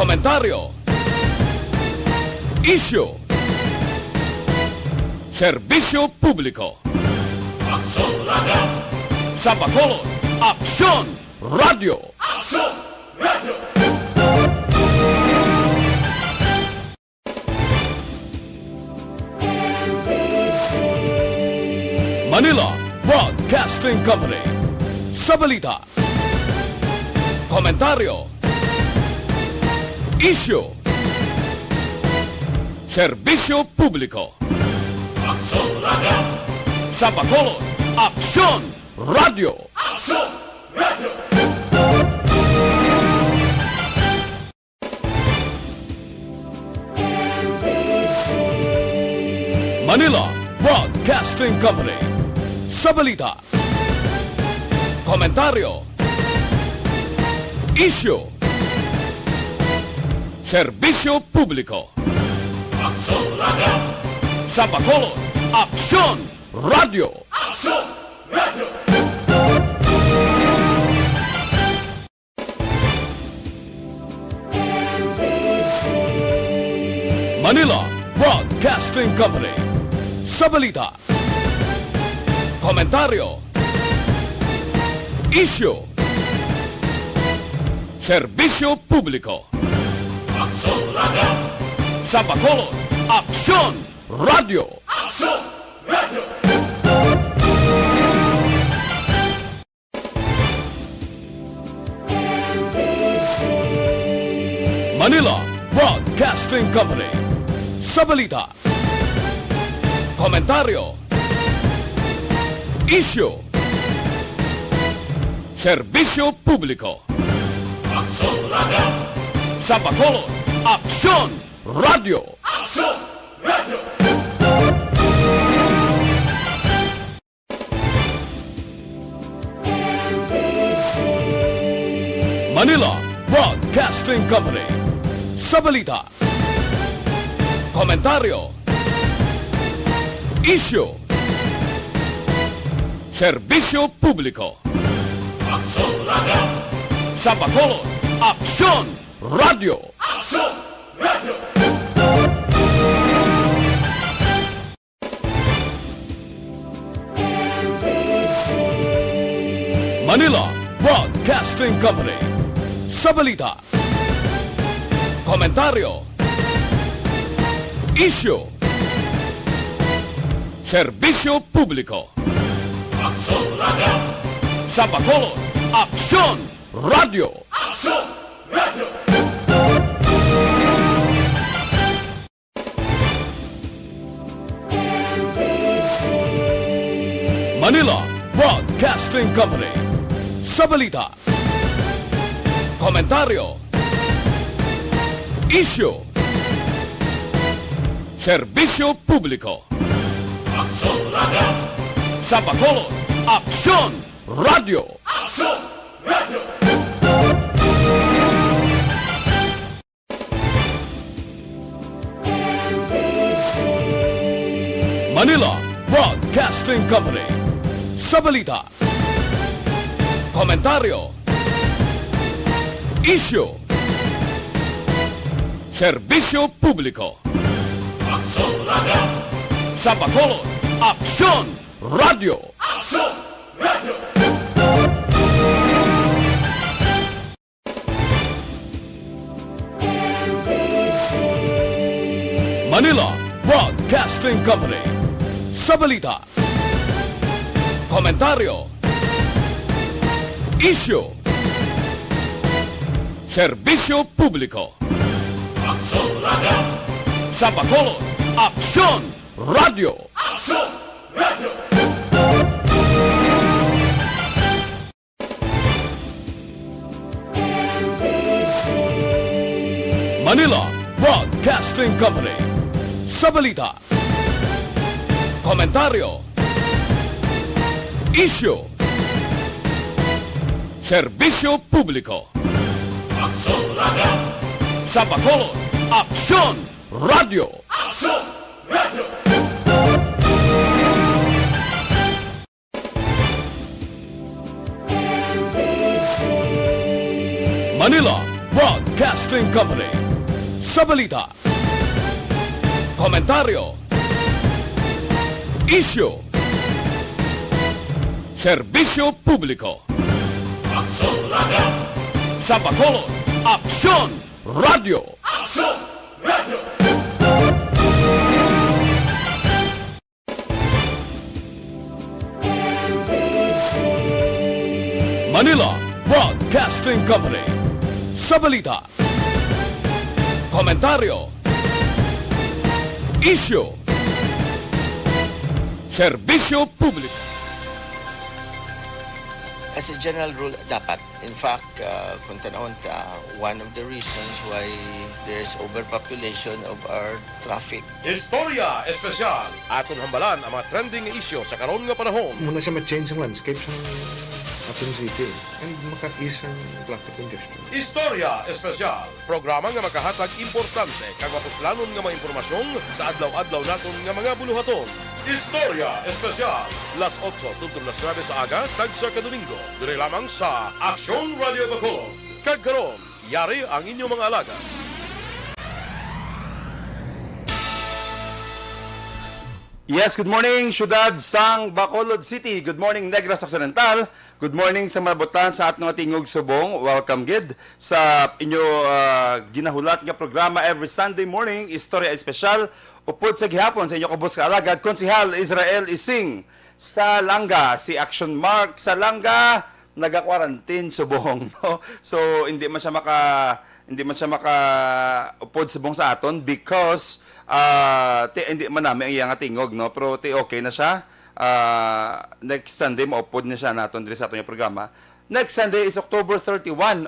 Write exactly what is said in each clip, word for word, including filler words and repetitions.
Komentaryo. Isyu. Serbisyo publiko. Aksyon Radio. Sa Bacolod, Aksyon Radio. Aksyon Radio. Manila Broadcasting Company. Sa balita, komentaryo, isyu, serbisyo publiko. Aksyon Radio. Sa Bacolod, Aksyon Radio. Aksyon Radio. Manila Broadcasting Company. Sa balita, komentaryo, isyu, serbisyo publiko. Aksyon Radio. Sa Bacolod, Aksyon Radio. Aksyon Radio. Manila Broadcasting Company. Sa balita, komentaryo, isyu, serbisyo publiko. Aksyon Radio. Sa Bacolod, Aksyon Radio. Aksyon Radio. Manila Broadcasting Company. Sa balita, komentaryo, isyu, serbisyo publiko. Aksyon Radio. Sa Bacolod, Aksyon Radio. Aksyon Radio. Manila Broadcasting Company. Sa balita, komentaryo, isyu, serbisyo publiko. Aksyon Radio. Sa Bacolod, Aksyon Radio. Aksyon Radio. Manila Broadcasting Company. Sa balita, komentaryo, isyu, serbisyo publiko. Aksyon Radio. Sa Bacolod, Aksyon Radio. Aksyon Radio. Manila Broadcasting Company. Sa balita, komentaryo, isyu, serbisyo publiko. Aksyon Radio. Sa Bacolod, Aksyon Radio. Aksyon Radio. Manila Broadcasting Company. Sa balita, komentaryo, isyu, serbisyo publiko. Aksyon Radio. Sa Bacolod, Aksyon Radio. Aksyon Radio. Manila Broadcasting Company. Sa balita, komentaryo, isyu, serbisyo publiko. Aksyon Radio. Sa Bacolod, Aksyon Radio. Aksyon Radio. Manila Broadcasting Company. Sa balita, komentaryo, isyu, serbisyo publiko. Aksyon Radio. Sa Bacolod, Aksyon Radio. Aksyon Radio. Manila Broad Broadcasting Company. Sa balita, komentaryo, isyu, serbisyo publiko. Aksyon Radio. Sa Bacolod, Aksyon Radio. Aksyon Radio. Manila Broadcasting Company. Sa balita, komentaryo, isyu, serbisyo publiko. As a general rule, dapat. In fact, uh, kung tanawon ta, one of the reasons why there's overpopulation of our traffic. Istorya Espesyal. Aton hambalan ang mga trending nga isyu sa karon nga panahon. Muna siya ma-change ang landscape sa aton city and maka-ease ang traffic congestion. Istorya Espesyal. Programa nga makahatag importante kag mapuslanon nga mga impormasyon sa adlaw-adlaw naton nga mga buluhaton. Istorya Espesyal, las otso tubtob las nuebe sa aga kag sa kadomingo, diri lamang sa Aksyon Radio Bacolod. Kag karon, yari ang inyong mga alagad. Yes, good morning, syudad sang Bacolod City. Good morning, Negros Occidental. Good morning sa mga butan sa aton nga tingog subong. Welcome gid sa inyo ah, ginahulat nga programa every Sunday morning, Istorya Espesyal. Upod sa gihapon sa inyo kabus ka alagad, Konsehal Israel Ising sa Langga, si Action Mark sa Langga, naga-quarantine subong, no? So hindi man siya maka hindi man siya maka upod subong sa aton because ah, ti, hindi man nami ang iya nga tingog, no? Pero ti okay na siya. Ah, next Sunday maupod na siya naton diri sa aton nga programa. Next Sunday is October thirty-one.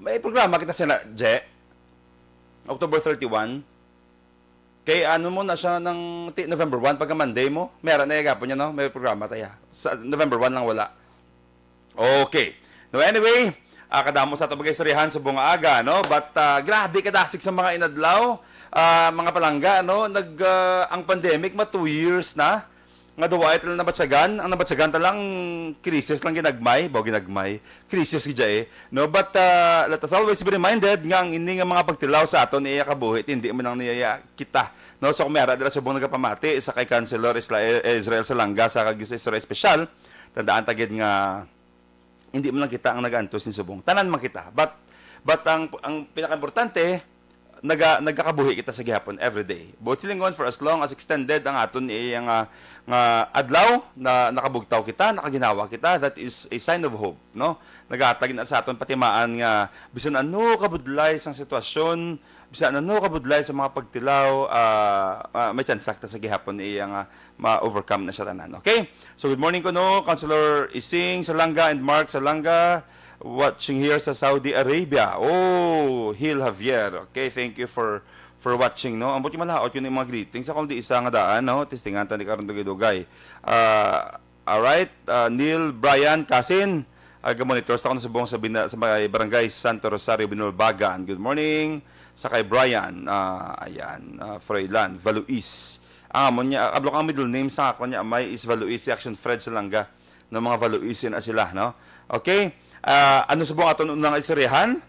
May programa kita sila, Je. October thirty-one. Kay ano mo na siya ng ti, November one, pagka Monday mo, may ara na iya gapon niya, no? May programa tayo. Sa November one lang wala. Okay. No, anyway, ah, kadamo sa ito mag-istoryahan sa bunga aga, no? But ah, grabe kadasig sa mga inadlaw, ah, mga palangga, no? Nag, ah, ang pandemic ma two years na. Nga daw ay talang nabatyagan, ang nabatyagan talang krisis lang ginagmay, baw ginagmay, krisis gid eh. No, but ah, let us always be reminded nga ang ini nga mga pagtilaw sa aton iya kabuhi, hindi man lang niya kita. No, so kung may ara dira subong nagapamati sa kay Councilor Isla- Israel Salanga sa kag sa istorya espesyal, tandaan ta gid nga hindi man lang kita ang nag-antos ni subong. Tanan man kita. But but ang ang pinakaimportante, naga, nagkakabuhi kita sa gihapon every day. Buot silingon, for as long as extended ang aton iyang nga, nga adlaw na nakabugtaw kita, nakaginawa kita, that is a sign of hope, no? Nagahatag na sa aton patimaan nga bisan ano kabudlay sang sitwasyon, bisan ano kabudlay sa mga pagtilaw, ah, ah, may tsansa kita sa gihapon iyang nga ma-overcome na siya tanan. Okay? So good morning kuno, Councilor Ising Salanga and Mark Salanga, watching here sa Saudi Arabia. Oh, Hil Javier. Okay, thank you for for watching, no? Ambot yung malaot yun yung mga greetings. Ako di isa nga daan, no? Testingan ta ni karon dugay-dugay. Ah, alright, ah, Neil Brian Kasin, aga monitor sa akong subong sa, bina, sa may barangay Santo Rosario, Binulbagan. Good morning sa kay Brian. Ah, ayan, ah, Froilan Valuis. Ang amo niya, ablo ka ang middle name sa ako niya, may is Valuis, si Action Fred Salanga, no, mga Valuis na sila, no? Okay? Ah, ano subong aton unang istoryahan?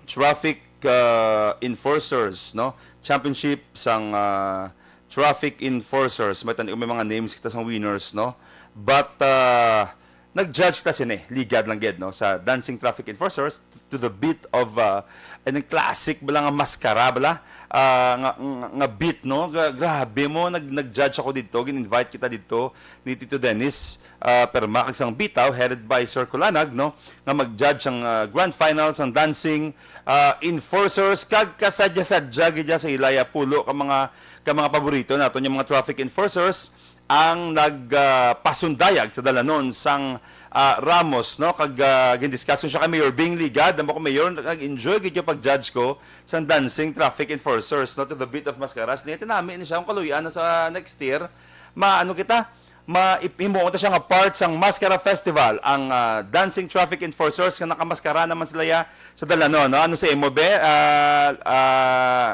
Traffic ah, enforcers, no? Championship sang ah, traffic enforcers. May tani may mga names kita sang winners, no? But ah, nag-judge ta sini, ligad lang gid, no? Sa dancing traffic enforcers to the beat of ah, and classic bala nga maskara bala ah, nga, nga, nga beat, no? Gra- grabe mo, nag, nag-judge ako dito, gin-invite kita dito ni Tito Dennis ah, Perma kag sang Bitaw, headed by Sir Kulanag, no, nga mag-judge ang ah, grand final sang dancing ah, enforcers kag kasadya-sadya gid sa ilaya pulo ka mga ka mga paborito nato nga mga traffic enforcers ang nagpasundayag sa dalanon sang ah, Ramos, no, kag ah, gindiscuss siya kay Mayor Bing Ligad, amo ko Mayor, nag-enjoy gid yung pag-judge ko sang dancing traffic enforcers, no, to the beat of mascaras. Niya tinami ni siya kung kaluyan na sa next year, maano kita, ma himuon ta siya nga part sang Mascara Festival ang ah, dancing traffic enforcers nga nakamaskara naman sila ya sa dalanon, no? Ano sa imo be? Ah, ah,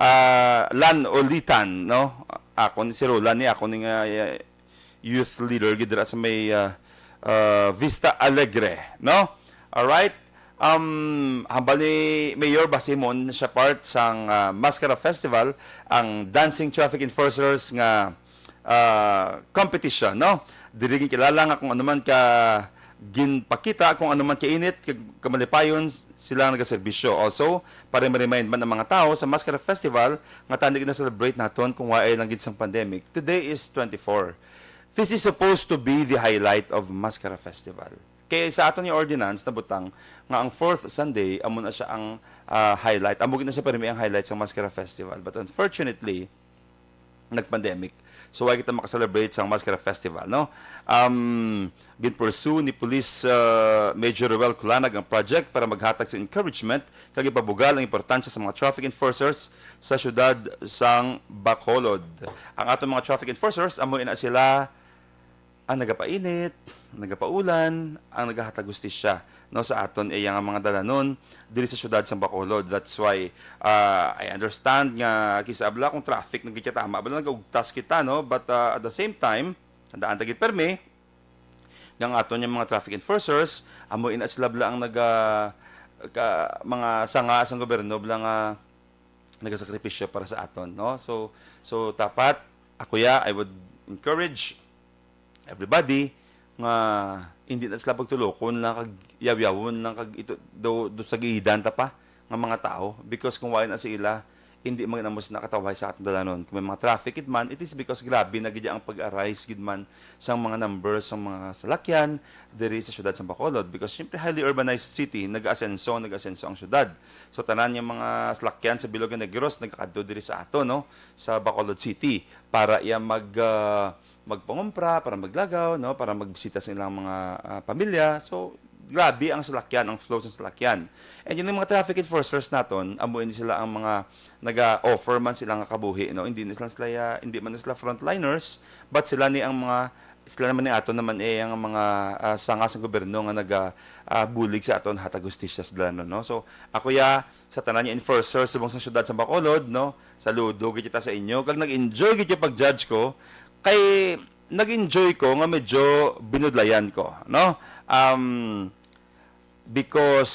ah, Lan Olitan, no? Ako ni si Roland ni ako ni nga ah, youth leader gid dira sa may ah, ah, Vista Alegre, no? All right. Um, hambal ni Mayor, basi mo na siya part sang, ah, Mascara Festival, ang Dancing Traffic Enforcers nga, ah, competition, no? Diri ginkilala nga kung ano man ka ginpakita, kung ano man ka init, kag kamalipayon, sila ang nagaserbisyo. Also, para ma-remind man ang mga tao sa Mascara Festival nga tani gina-celebrate naton kung waay lang gid sang pandemic. Today is twenty-four. This is supposed to be the highlight of Mascara Festival. Kay sa aton nga ordinance nabutang nga ang fourth Sunday amo na siya ang, ah, highlight. Amo gid na siya pirmi ang highlight sa Mascara Festival. But unfortunately, nag-pandemic. So, wala kita maka-celebrate sa Mascara Festival, no? Um, ginpursue ni Police, uh, Major Roel Culanag ang project para maghatag sa encouragement kag ipabugal ang importansya sa mga traffic enforcers sa siyudad sang Bacolod. Ang aton mga traffic enforcers, amo ina sila ang nagapainit, nagapaulan, ang nagahatag hustisya, no, sa aton iya nga mga dalanon diri sa siyudad sang Bacolod. That's why, ah, I understand nga kisa abla kung traffic na gid tama, abla nagaugtas kita, no, but, ah, at the same time, tandaan ta gid permi nga ang aton nga mga traffic enforcers, amo ina sila bala ang naga-, ka, mga sanga sang gobyerno bala nga nagasakripisyo para sa aton, no? So, so dapat, ako ya, I would encourage everybody nga hindi na sila pagtulokon lang kag yawyawon lang kag ito do, do sa giidan ta pa nga mga tao, because kung wala na sila, hindi man amo sila nakatawhay sa aton dalanon. Kung may mga traffic gid man, it is because grabe na gid ang pag-arise gid man sang mga numbers sang mga salakyan diri sa siyudad sa Bacolod, because syempre highly urbanized city, nag-asenso, nag-asenso ang siyudad. So tanan nga mga salakyan sa Bilog nga Negros nagakadto diri sa ato, no, sa Bacolod City para iya mag, ah, magpangumpra, para maglagaw, no, para magbisita sa ilang mga, ah, pamilya. So grabe ang salakyan, ang flow sa salakyan. And yung mga traffic enforcers naton, amo ini sila ang mga naga-offer man sila nga kabuhi, no? Hindi na sila, sila ya-, hindi man na sila frontliners, but sila ni ang mga, sila naman ni aton naman eh ang mga, ah, sanga sa gobyerno nga naga, ah, bulig sa aton hatag hustisya sa dalanon, no? So ako ya, sa tanan nga enforcers subong sa siyudad sa Bacolod, no? Saludo gid kita sa inyo kag nag-enjoy gid yung pag-judge ko kay nag-enjoy ko nga medyo binudlayan ko, no? Um, because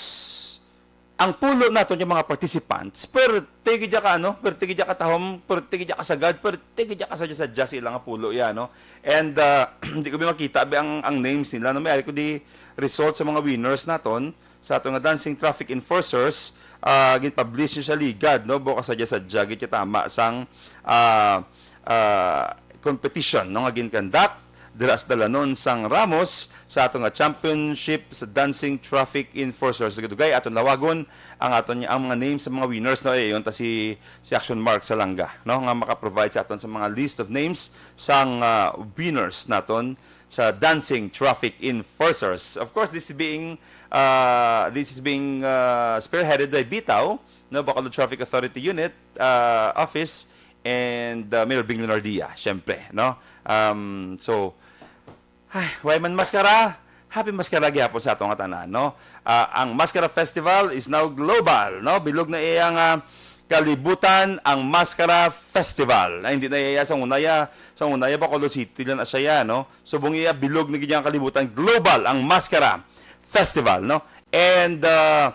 ang pulo naton yung mga participants, perte gid ka, ano, perte gid ka tahom, perte gid ka sagad, perte gid ka sadya-sadya sa ilang pulo ya, no? And, uh, hindi ko ba makita ba ang, ang names nila, no? May ari ko di result sa mga winners naton, sa ato nga dancing traffic enforcers, uh, gin-publish niya sa ligad, no? Buka sadya-sadya gid tama sang, uh, uh, competition, no, nga gin-conduct dira sa dalanon sang Ramos sa ato nga championship sa dancing traffic enforcers. Dugay-dugay aton lawagon ang aton, ang mga names sa mga winners, no? Eh, yun ta si, si Action Mark Salanga, no, nga maka-provide sa aton sa mga list of names sang, ah, winners naton sa dancing traffic enforcers. Of course, this is being, uh, this is being, uh, spearheaded by BITAO, no, Bacolod Traffic Authority Unit, uh, Office, and, uh, Mayor Bing Leonardia, syempre, no? Um, so, ay, why man Mascara? Happy Mascara gihapon sa ato nga tanan, no? Ah, ang Mascara Festival is now global, no? Bilog na iya nga kalibutan ang Mascara Festival. Na hindi na iya sa unaya, sa unaya Bacolod City lang na siya, no? Subong iya bilog na gid ang kalibutan, global ang Mascara Festival, no? And, uh,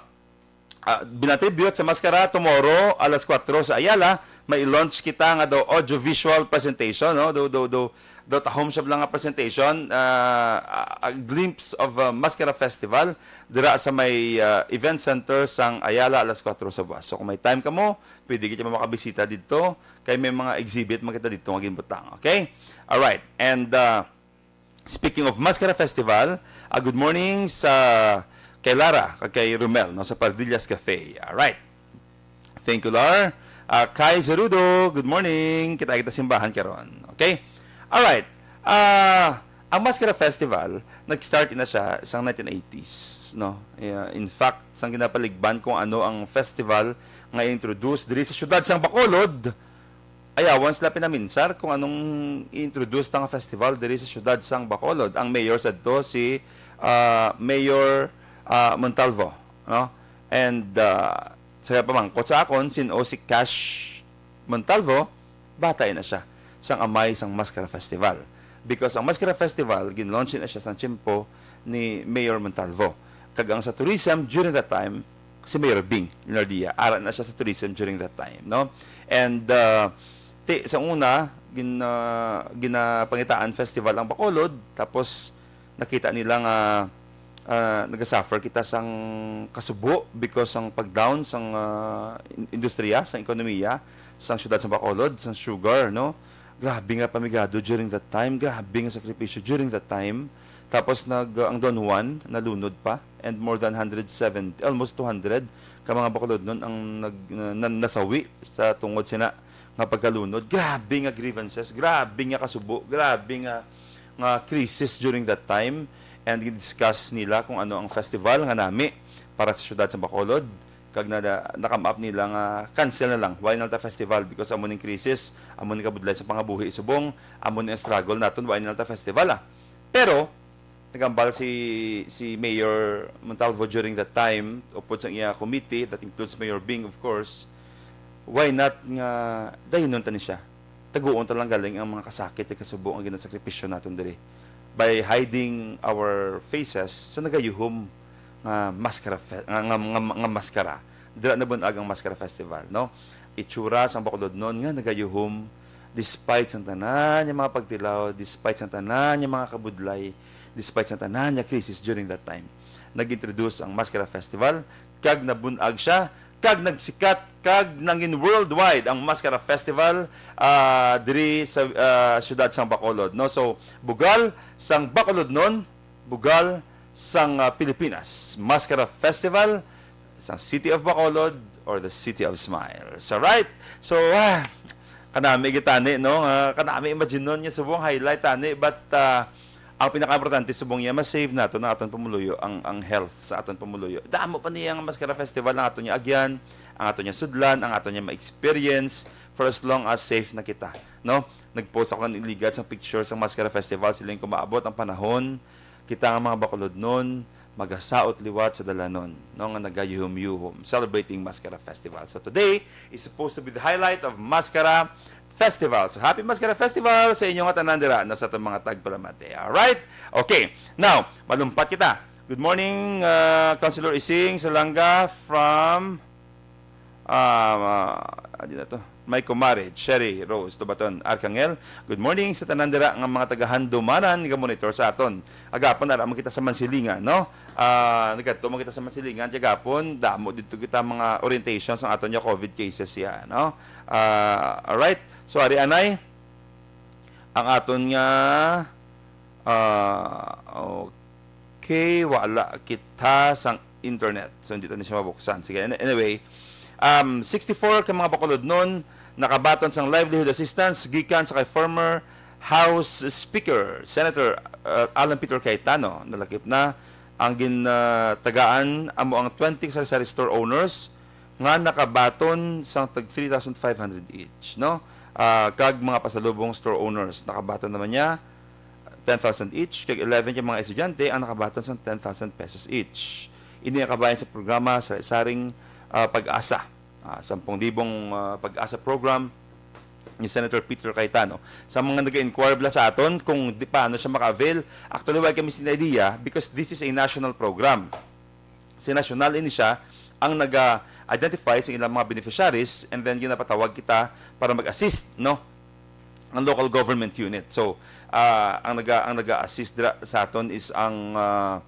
ah, binatribute sa Mascara tomorrow, alas kuwatro sa Ayala, may i-launch kita nga daw audiovisual presentation, no? Do, do, do, do tahom siya lang nga presentation, ah, a, a glimpse of, ah, Mascara Festival dira sa may, ah, event center sang Ayala alas kuwatro sa buwas. So kung may time kamo, pwede kita makabisita dito kay may mga exhibit man kita dito nga ginbutang. Okay? All right. And, ah, speaking of Mascara Festival, ah, good morning sa kay Lara, kag kay Romel, no, sa Pardillas Cafe. All right. Thank you, Lar. Ah, Kai Zerudo, good morning. Kita kita simbahan karon. Okay? All right. Ah, ang Mascara Festival, nag-start na siya sa nineteen eighties, no? Yeah, in fact, sang ginapaligban kung ano ang festival nga introduce diri sa siyudad sang Bacolod, ayawan sila pinaminsar kung anong i-introduce ta nga festival diri sa siyudad sang Bacolod. Ang mayor sadto si, ah, Mayor, ah, Montalvo, no? And, ah, sa pamangkot sa akon, sin-o si Cash Montalvo, bata na siya sang amay sang Mascara Festival. Because ang Mascara Festival, gin-launch na siya sang tiyempo ni Mayor Montalvo. Kag ang sa tourism during that time, si Mayor Bing Leonardia, ara na siya sa tourism during that time, no? And, uh, ti, sa una, gin-, uh, ginapangitaan festival ang Bacolod, tapos nakita nila nga, uh, nagasuffer kita sang kasubo because sang pag-down sang, uh, in-, industriya, sang ekonomiya, sang siyudad sang Bacolod, sang sugar, no? Grabe nga pamigado during that time, grabe nga sakripisyo during that time. Tapos nag, ang Don Juan, nalunod pa, and more than hundred seventy, almost two hundred ka mga Bacolodnon ang nag-, na, na, nasawi sa tungod sina nga pagkalunod. Grabe nga grievances, grabe nga kasubo, grabe nga, nga crisis during that time. And gin-discuss nila kung ano ang festival nga nami para sa siyudad sa Bacolod. Kag na, na-come up nila nga cancel na lang. Why not a festival? Because amo ning crisis, amo ning kabudlay sa pangabuhi subong, amo ning struggle naton, why not a festival, ah? Pero, nagambal si, si Mayor Montalvo during that time, upod sa iya committee, that includes Mayor Bing, of course, why not nga dayonon ta ni siya? Taguon ta lang galing ang mga kasakit ug kasubo nga ginasakripisyo naton diri by hiding our faces sa nagayuhom nga maskara fe-, nga, nga, nga, nga maskara. Dira nabun-ag ang Maskara Festival, no? Itsura sang Bacolodnon nga nagayuhom despite sang tanan nga mga pagtilaw, despite sang tanan nga mga kabudlay, despite sang tanan nga crisis during that time. Nag-introduce ang Maskara Festival, kag nabun-ag siya, kag nagsikat, kag nangin worldwide ang Maskara Festival, ah, diri sa, ah, siyudad sang Bacolod, no? So, bugal sang Bacolodnon, bugal sang, ah, Pilipinas. Maskara Festival sang City of Bacolod or the City of Smiles. Alright? So, ah, kanami gid tani, no? Ah, kanami imagine nun nga subong highlight tani, but, ah, ang pinakaimportante subong niya, ma-save naton ang aton pumuluyo, ang, ang health sa aton pumuluyo. Damo pa niya ang Maskara Festival ang aton niya agyan, ang aton niya sudlan, ang aton niya ma-experience for as long as safe na kita, no? Nag-post ako ng iligad sa picture sa Maskara Festival, siling ko maabot ang panahon, kita nga mga Bacolodnon, magasaot liwat sa dalanon, no, nga nagayuhom-yuhom, celebrating Maskara Festival. So today is supposed to be the highlight of Maskara Festival. So happy Maskara Festival sa inyo nga tanan dira, no, sa atong mga tagpalamati. Alright? Okay. Now, malumpat kita. Good morning, uh, Councilor Ising Salanga from, uh, uh, adi na to. My kumare, Cherry Rose Tubaton Arcangel. Good morning sa tanan dira nga mga taga-Handumanan nga monitor sa aton. Agapon ara man kita sa Mansilingan, no? Ah, nagkadto man kita sa Mansilingan, agapon damo didto kita mga orientations ang aton nga COVID cases ya, no? Ah, alright. So ari anay ang aton nga, ah, okay, wala kita sang internet. So, hindi to ni siya mabuksan. Sige, an-, anyway, um, sixty-four ka mga Bacolodnon nakabaton sang livelihood assistance gikan sa kay former House Speaker, Senator, uh, Alan Peter Cayetano. Nalakip na ang gin, uh, tagaan amo ang twenty sari-sari store owners nga nakabaton sang tag three thousand five hundred each, no? Ah, kag mga pasalubong store owners, nakabaton naman niya ten thousand each, kag eleven ka mga estudyante ang nakabaton sang ten thousand pesos each. Ini ang kabahin sa programa sa saring, ah, Pag-asa, ah, sampung libong, ah, Pag-asa program ni Senator Peter Cayetano. Sa mga nag-inquire bala sa aton kung di, paano siya maka-avail, actually, wala kami sin idea because this is a national program. Si national ini siya ang naga-identify sa ilang mga beneficiaries, and then ginapatawag kita para mag-assist, no? Ang local government unit. So, ah, ang naga-, ang naga-assist dira sa aton is ang, ah,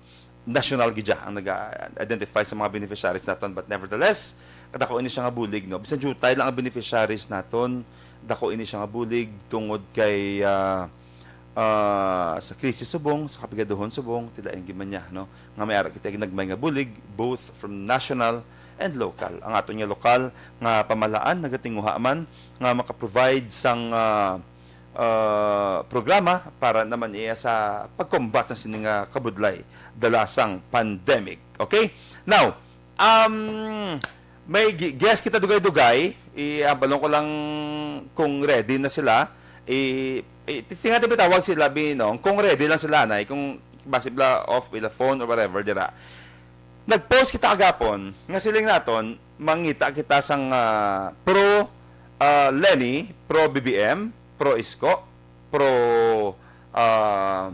national gid siya ang naga-identify sa mga beneficiaries naton. But nevertheless, kadako ini siya nga bulig, no? Bisan diutay lang ang beneficiaries naton, dako ini siya nga bulig tungod kay, ah, ah, sa krisis subong, sa kapigaduhon subong, tilain gid man niya, no? Nga may ara kita ginagmay nga bulig, both from national and local. Ang aton nga lokal nga pamahalaan nagatinguha man nga maka-provide sang, ah, ah, programa para naman iya sa pag-combat sa sini nga kabudlay dala sang pandemic. Okay? Now, um, may gi-, guest kita dugay-dugay. I-, ah, balon ko lang kung ready na sila. I-, i-, testingan ta bitawag sila, Binong, kung ready lang sila, nay, kung basi bala off with a phone or whatever, dira. Nag-post kita agapon nga siling naton, mangita kita sang, ah, pro, ah, Leni, pro B B M, pro Isko, pro, ah,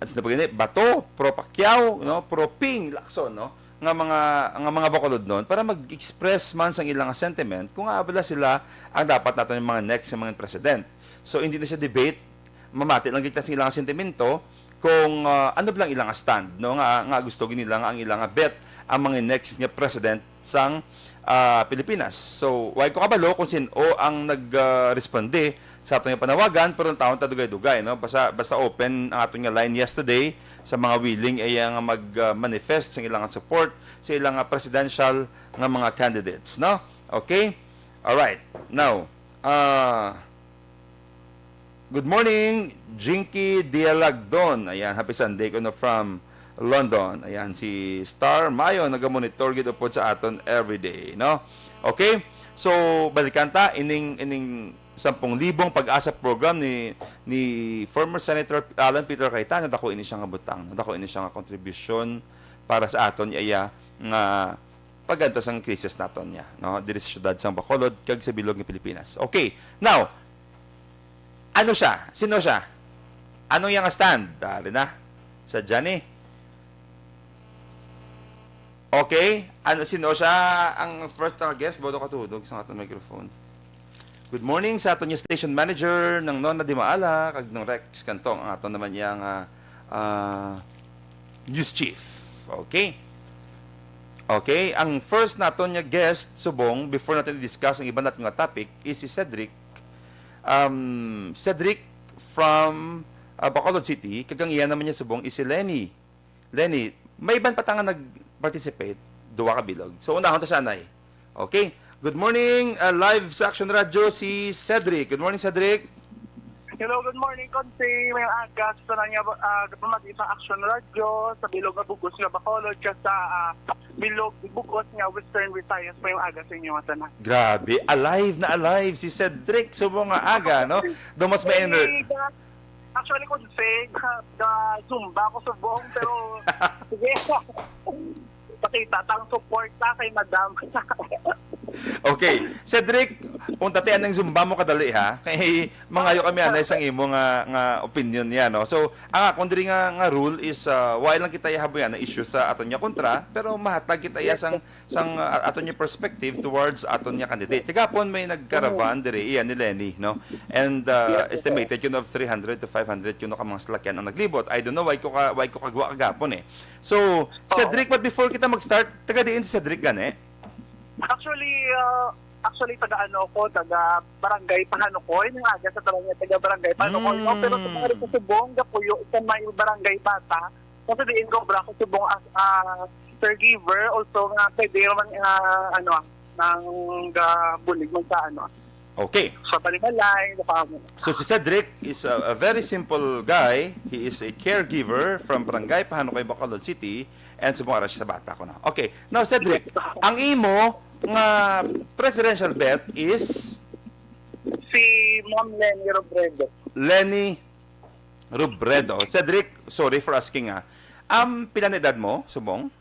At sino pa gani? Bato, pro Pacquiao, no? Pro Ping Lacson, no? Nga mga, nga mga Bacolodnon para mag-express man sang ilang sentiment kung nga bala sila ang dapat naton yung mga next nga mga president. So, hindi na siya debate. Mamati lang kita sa ilang sentimento kung, ah, ano ba lang ilang stand, no? Nga, nga gusto gid nila nga ang ilang bet ang mga next nga president sang, ah, Pilipinas. So, way ko kabalo kung sin-o ang nag, ah, responde sa aton nga panawagan, pero ang taon ta dugay-dugay, no? Basta, basta open ang aton nga line yesterday sa mga willing, eh, nga mag, ah, manifest sa ilang support sa ilang, ah, presidential nga mga candidates, no? Okay? All right. Now, ah, good morning, Jinky Dialagdon. Ayan, happy Sunday kuno from London. Ayan, si Star Mayo, nagamonitor gid upod sa aton everyday, no? Okay? So, balikan ta, ining, ining sampung libong pag-asa program ni, ni former Senator Alan Peter Cayetano, dako ini siya nga butang, dako ini siya nga kontribusyon para sa aton iya nga pag-antos ang krisis naton niya, no? Diri sa siyudad sang Bacolod kag sa bilog nga Pilipinas. Okay. Now, ano siya? Sino siya? Anong iyang stand? Dari na. Sa Johnny. Okay. Ano, sino siya? Ang first na guest, bodo katudog sa aton microphone. Good morning sa aton niya station manager, ng Nona Dimaala, kag ng Rex Cantong, ang aton naman niya nga, ah, news chief. Okay? Okay, ang first naton nga guest, subong, before natin i-discuss ang iba natin nga topic, is si Cedric. Um, Cedric from, ah, Bacolod City, kag ang iya naman niya subong is si Lenny. Lenny, may iban pa ta nga nag-participate, duwa ka bilog. So, unahon ta siya, anay. Okay. Good morning, ah, live sa Action Radio, si Cedric. Good morning, Cedric. Hello, good morning, Consi. May aga sa tanan nga, ah, kapamati sa Action Radio, sa bilog nga bugos nga Bacolod, kag sa, ah, bilog bugos nga Western Visayas. May aga sa inyo nga tanan. Grabe, alive na alive si Cedric. Subong nga aga, no? Daw mas may ener- Hey, actually, Consi, ga, ga Zumba ko subong, pero sige. Pakita tang support ta kay Madam. Okay. Cedric, unta ti anang Zumba mo kadali, ha? Kay mangayo kami anay sang imo nga, nga opinion niya, no? So, ang akon diri nga, nga rule is, ah, wala lang kita ihaboyan na issue sa aton niya kontra, pero mahatag kita iya sang, sang, ah, aton niya perspective towards aton niya candidate. Kagapon may nagkaravan diri, iya ni Lenny, no? And, ah, estimated yun of three hundred to five hundred yun ka mga salakyan ang naglibot. I don't know, why ko ka, why ko kagwa kagapon, eh. So, Cedric, but before kita mag-start, taga diin si Cedric gani? Actually, ah, actually, taga ano ko, taga Barangay Pahanukoy, nga aga sa tanan nga taga Barangay Pahanukoy, no? Pero sa mga Mm. Subong, gapuyo sa may Barangay Bata. Kasi diin ko, bra ko subong as a caregiver, also nga pwede naman, ah, ano, ah, nang gabulig man sa ano, Okay. sa panimalay, sa pamo. So, si Cedric is a, a very simple guy. He is a caregiver from Barangay Pahanukoy, Bacolod City, and subong ara siya sa bata ko na. Okay. Now, Cedric, ang imo nga presidential bet is Si Ma'am Lenny Robredo. Lenny Robredo. Cedric, sorry for asking, ah. Um, pila na edad mo, subong?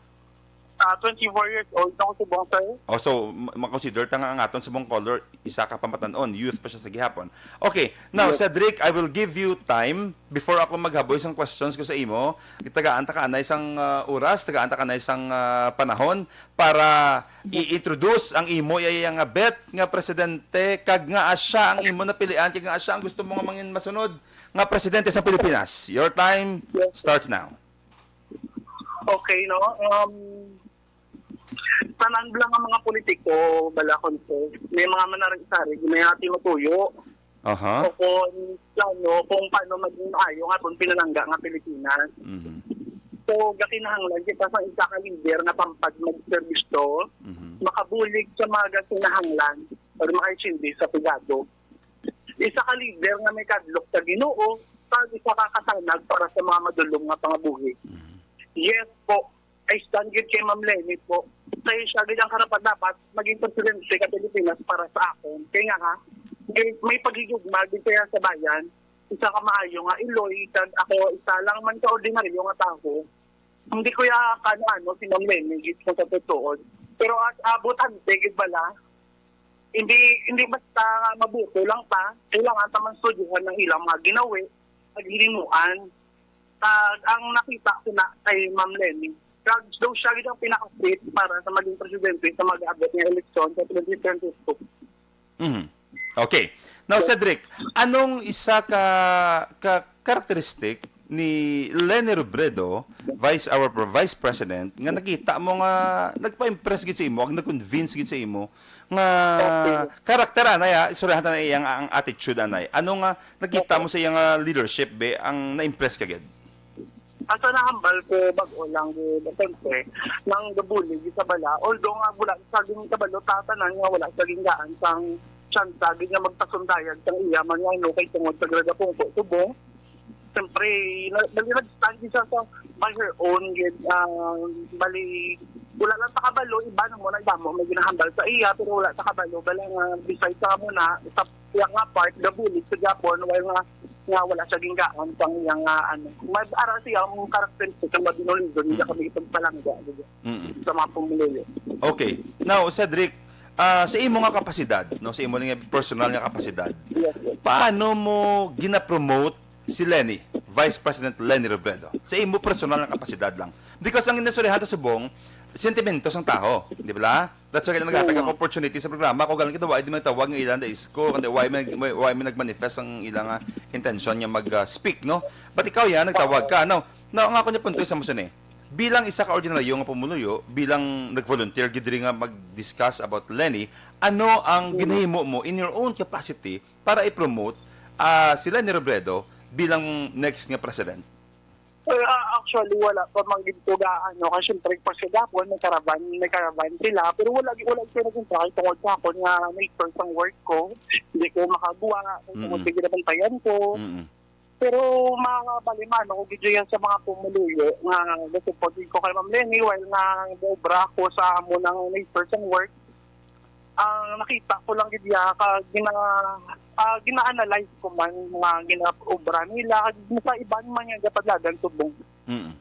Ah, twenty-four years old na ko subong, sir. Oh, so, ma-, makonsider ta nga ang aton subong caller, isa ka pamatan-on, youth pa siya sa gihapon. Okay, now, Yes. Cedric, I will give you time before ako maghaboy sang questions ko sa imo. Tagaan ta ka anay sang, ah, oras, tagaan ta ka anay sang, ah, panahon para i-introduce ang imo iya nga bet nga presidente, kag nga siya ang imo napilian, kag nga siya ang gusto mo nga mangin masunod nga presidente sa Pilipinas. Your time Yes. starts now. Okay, no? Um, tanan lang ang mga politiko, bala, Consi, may mga manarigsarig, may mga tinutuyo. Aha. O kung plano, kung paano maging maayo nga kung pinalangga nga Pilipinas. Mhm. So, gakinahanglan kita sa isa ka leader nga pampad magserbisyo, Mhm. makabulig sa mga gakinahanglan, o makaisindi sa pigado. Isa ka leader nga may kadlok sa Ginoo, kag isa ka kasanag para sa mga madulom nga pangabuhi. Mhm. Yes po, I stand gid kay Ma'am Lenny po. Kay siya gid ang karapat-dapat maging presidente ka Pilipinas para sa akon. Kay nga ha, may, may paghigugma gid kaya sa bayan, isa ka maayo nga iloy, kag ako isa lang man ka ordinaryo nga tawo. Hindi ko ya kaano-ano si Ma'am Lenny gid kung sa totoo. Pero as a botante gid bala, hindi, hindi basta nga mabuto lang ta, kailangan ta man studyohan ang ilang mga ginawi, paghimuan. Kag ang nakita ko na kay Ma'am Leni, kag daw siya gid ang pinaka-fit para sa maging presidente sa mag-aabot nga eleksyon sa twenty twenty-two. Mhm. Okay. Now, Cedric, anong isa ka, ka characteristic ni Leni Robredo, Vice, our Vice President, nga nakita mo nga nagpa-impress gid sa imo, ang nag-convince gid sa imo nga karakter anay, ah, istoryahan ta na iyang ang attitude anay. Ano nga nakita mo sa iyang ah, leadership be ang na-impress ka gid? Asa nahambal ko bag-o lang gid, siyempre, nang gabulig sa bala. Although nga wala sa gin kabalo tatanan nga wala sa gingaan sang tsansa gid nga magpasundayag sang iya man nga ano kay tungod sa Grada Pungko subong. Siyempre, na, bali nag-stand siya sa by her own gid. Ah, bali wala lang sa kabalo, iba na mo na iba mo may ginahambal sa iya, pero wala sa kabalo bala nga besides sa mo na sa iya nga part gabulig sa Japon while nga nga wala siya gingaan sang iyang nga ano. May ara siya ang characteristic nga madinuligon, hindi kami ipagpalangga gid Mm. sa mga pumuluyo. Okay. Now, Cedric, ah, sa imo nga kapasidad, no, sa imo nga personal nga kapasidad, Yes, yes. paano mo ginapromote si Leni, Vice President Leni Robredo? Sa imo personal nga kapasidad lang. Because ang inasurihan ta subong, sentimentos ang taho, di ba? That's why naghatag ang opportunity sa programa. Kung galing kita, why di man tawag nga ilan da isko, kundi why may, why, why may nag-manifest ang ilang ah, intention nga mag-speak, no? But ikaw yan, nagtawag ka, no? Now, ang ako niya punto, isa mo sini. Bilang isa ka ordinaryo nga pumuluyo, bilang nag-volunteer gid diri nga mag-discuss about Leni, ano ang ginahimo mo in your own capacity para i-promote ah, si Leni Robredo bilang next nga president? Well, ah, actually, wala pa man gid ko gaano. Kasi syempre, pag sa Japon, may caravan, may caravan sila. Pero wala, wala ko naging try tungod sa akon nga nature sang work ko. Hindi ko makagawa. Kung Mm-mm. tungod sa ginabantayan ko. Mm-mm. Pero mga balimano ko gid yan sa mga pumuluyo nga gusto po din ko kay Ma'am Leni while nga obra ko sa amo ng nature sang work. Ang nakita ko lang gid ya ka gina ah, gina-analyze ko man mga ginaobra nila kag sa iban man nga gapadlagan subong. Mm.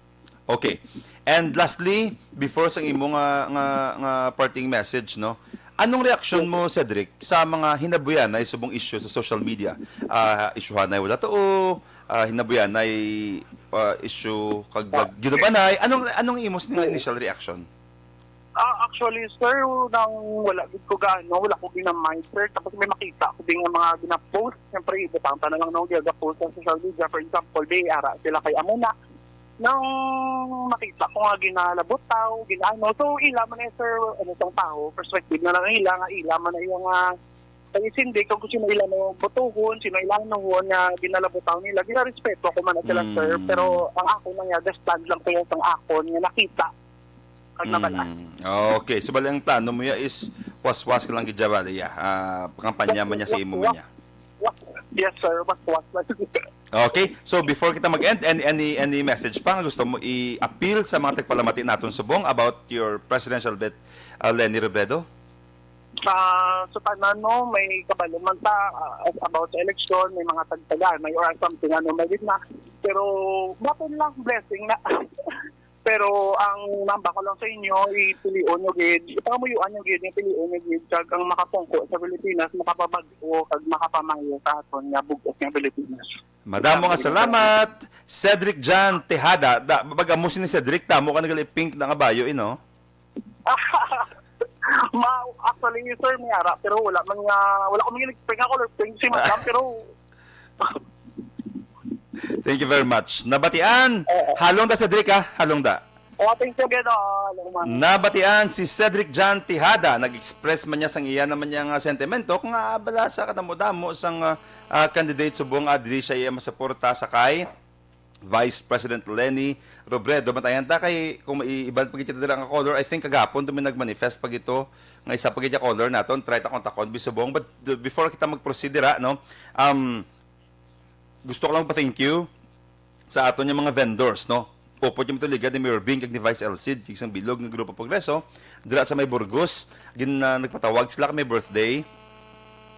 Okay. And lastly, before sang imo nga nga nga parting message, no, anong reaksyon mo, Cedric, sa mga hinabuyanay subong issue sa social media? Ah, isyuhanay wala tuo, ah, hinabuyanay ah, issue kag ginubanay. Anong anong imo nga initial reaction? Ah, actually, sir, nang wala gid ko gaano, wala ko ginamay, sir. Tapos may makita ko din nga mga gina-post. Siyempre, ibutang ta na lang nung gina-post sa social media. For example, di ara sila kay amo na. Nang makita ko nga ginalabutaw, ginaano. So, ila man eh, sir, ano sang tao, perspective na lang nila nga ila man ay yung ah, kay sindi kung sino ila no botohon, sino ila anuhon nga ginalabutaw nila. Ginarespeto ko man na sila, sir. Mm. Pero ang ako na nga, stand lang ko yung sang akon nga nakita. Kag nabala. Mm. Okay. So, bali ang plano mo ya is waswas ka lang gid ya, bali ya. Ah, kampanya man niya sa imo man niya. Yes, sir. Waswas lang. Okay. So, before kita mag-end, any, any, any message pa nga gusto mo i-appeal sa mga tagpalamati naton subong about your presidential bet, uh, Leni Robredo? Sa, sa tanan, no, may kabalo man ta ah, about sa election, may mga tagtaganay or something, ano, may gitna. Pero, bakit lang, blessing na. Pero ang namba ko lang sa inyo, ipilion nyo gid, ipangamuyuan nyo gid, ipilion nyo gid, kag ang makapungko sa Pilipinas, makapabag-o, kag makapamayo sa aton nga bug-os nga Pilipinas. Madamo nga salamat, Cedric John Tejada. Da, pag amo si ni Cedric, tamo ka nagali pink na nga bayo, eh, no? Ma, actually, sir, may ara, pero wala man nga, wala ko man gini-expect nga color pink si madam, pero Thank you very much. Nabatian, halong da, Cedric, ha? Halong da. Oh, thank you, Gino. Alam mo. Nabatian si Cedric John Tejada, nag-express man niya sang iya naman niya nga sentimento kung abala sa kadamo-damo sang ah, ah, candidate subong adri siya iya masuporta sa kay Vice President Leni Robredo. Bantayan ta kay kung may iban pa kita dira nga color, I think kagapon to may nag-manifest pa gito nga isa pa gid color naton, try ta kontakon bisubong. But uh, before kita mag-proceed dira, no, um, gusto ko lang pa-thank you sa aton nga mga vendors, no? Upod kami to ligad ni Mayor Bing kag ni Vice El Cid, kag sang bilog nga Grupo Progreso, dira sa may Burgos, gin, ah, nagpatawag sila kay may birthday.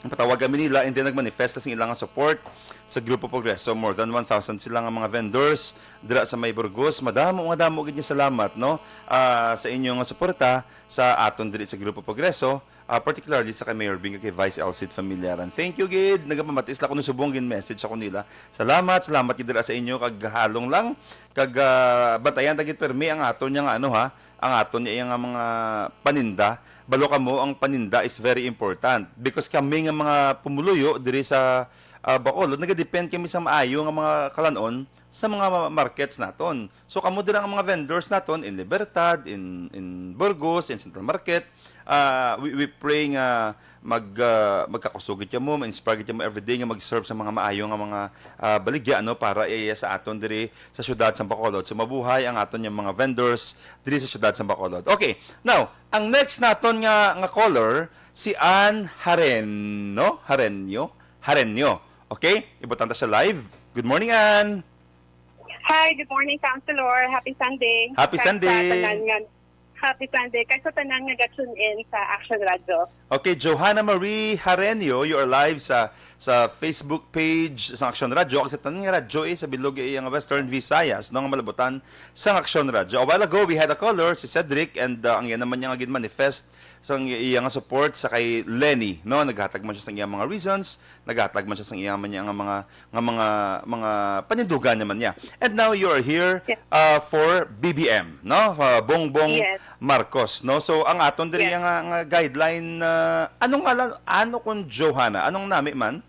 Nagpatawag kami nila, and then nagmanifest sa ilang support sa Grupo Progreso. More than one thousand sila nga mga vendors dira sa may Burgos. Madamo, madamo gid nga salamat, no? Ah, sa inyong suporta sa aton diri sa Grupo Progreso. ah, particularly sa kay Mayor Bing kag kay Vice Elcid Familiaran. Thank you gid. Nagapamati sila kuno subong, gin-message ako nila. Salamat, salamat gid dira sa inyo, kag halong lang, kag, ah, bantayan ta gid permi ang aton nga ano ha, ang aton nga mga paninda. Balo kamo, ang paninda is very important because kami nga mga pumuluyo diri sa, ah, Bacolod, nagadepend kami sa maayo nga mga kalanon sa mga ma-, markets naton. So, kamo dira ang mga vendors naton in Libertad, in, in Burgos, in Central Market. Ah, we, we pray nga mag, ah, magkakusog gid kamo, ma-inspire gid kamo everyday nga mag-serve sa mga maayo nga mga, ah, baligya, ano, para iya sa aton diri sa siyudad sa Bacolod. So, mabuhay ang aton nga mga vendors diri sa siyudad sa Bacolod. Okay, now, ang next naton nga, nga caller, si Ann Hareno, Harenyo, Harenyo. Okay? Ibutang ta siya live. Good morning, Ann. Hi, good morning, Councilor. Happy Sunday. Happy Kag sa Sunday. Tanan nga, happy Sunday. Kag sa tanan nga ga-tune in sa Action Radio. Okay, Johanna Marie Harenio, you are live sa sa Facebook page sa Action Radio. Kag sa tanan nga radyo, eh, sa bilog, eh, ang Western Visayas, no, nga malabutan sa Action Radio. A while ago, we had a caller, si Cedric, and, uh, ang iya naman niya nga gin-manifest sa iya nga support sa kay Leni, no? Naghatag man siya sa iyang mga reasons, naghatag man siya sa iyang man niya nga mga, nga mga, mga panindugan naman niya. And now you are here, Yes. uh, for B B M, no? Uh, Bongbong Yes. Marcos, no? So, ang aton diri Yes. nga, nga guideline, uh, anong ngalan, ano kung Johanna? Anong nami man?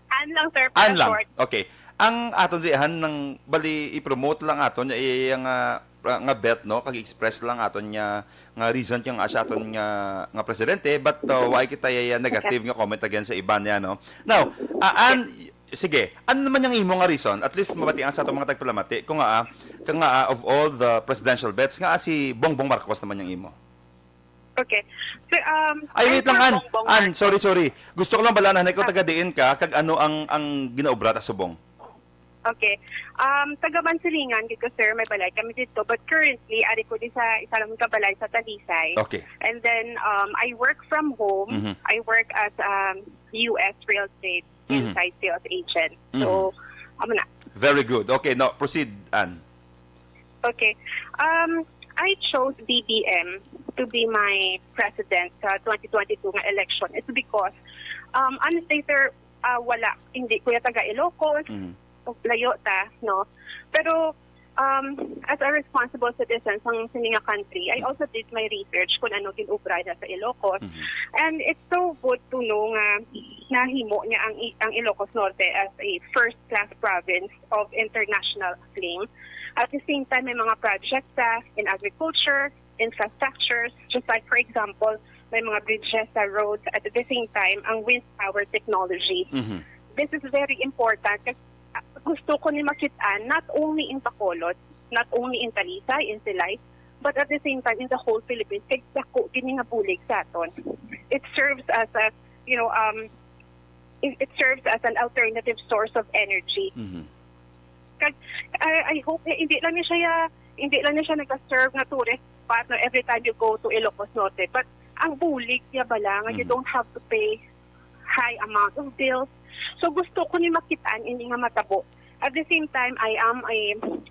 Ann lang, sir, Ann para lang. Short. Okay. Ang aton dihan nang bali i-promote lang aton nga iya nga, nga bet, no, kag express lang aton nga, nga reason kung asa aton nga, nga presidente, but, uh, why kita iya negative nga comment against sa iban niya, no? Now, ah, Ann, sige, ano naman yung imo nga reason? At least mabatian sa atong mga tagpalamati kung nga, ah, kung nga, ah, of all the presidential bets nga, ah, si Bongbong Marcos naman yung imo. Okay. So, um, Ay, I'm wait lang, from Ann. Bongbong Ann, Marcos. Sorry, sorry. Gusto ko lang balanan, ikaw Ah. taga diin ka, kag ano ang, ang ginaobra ta subong? Okay. Um, taga Mansilingan gid ko, sir, may balay kami dito. But currently, ari ko di sa isa lang ka balay sa Talisay. Okay. And then, um, I work from home. Mhm. I work as, um, U S real estate Mhm. inside sales agent. So, Mhm. amo na. Very good. Okay, now proceed, Ann. Okay. Um, I chose B B M to be my president sa twenty twenty-two nga election. It's because, um, honestly, sir, ah, wala, hindi ko ya taga Ilocos, Mhm. layo ta, no? Pero, um, as a responsible citizen sang sini nga country, I also did my research kung ano gin-obra na sa Ilocos. Mhm. And it's so good to know nga nahimo niya ang I-, ang Ilocos Norte as a first-class province of international acclaim. At the same time, may mga projects sa in agriculture, infrastructures, just like, for example, may mga bridges sa roads, at at the same time, ang wind power technology. Mhm. This is very important kasi, ah, gusto ko ni makit-an, not only in Bacolod, not only in Talisay, in Silay, but at the same time, in the whole Philippines, kay dako gini nga bulig sa aton. It serves as a, you know, um, it, it serves as an alternative source of energy. Mhm. Kag, I, I hope nga hindi lang ni siya, hindi lang ni siya nag-serve nga tourist spot, no, every time you go to Ilocos Norte. But ang bulig niya bala nga you Mhm. don't have to pay high amount of bills. So gusto ko ni makit-an ini nga matabo. At the same time, I am a,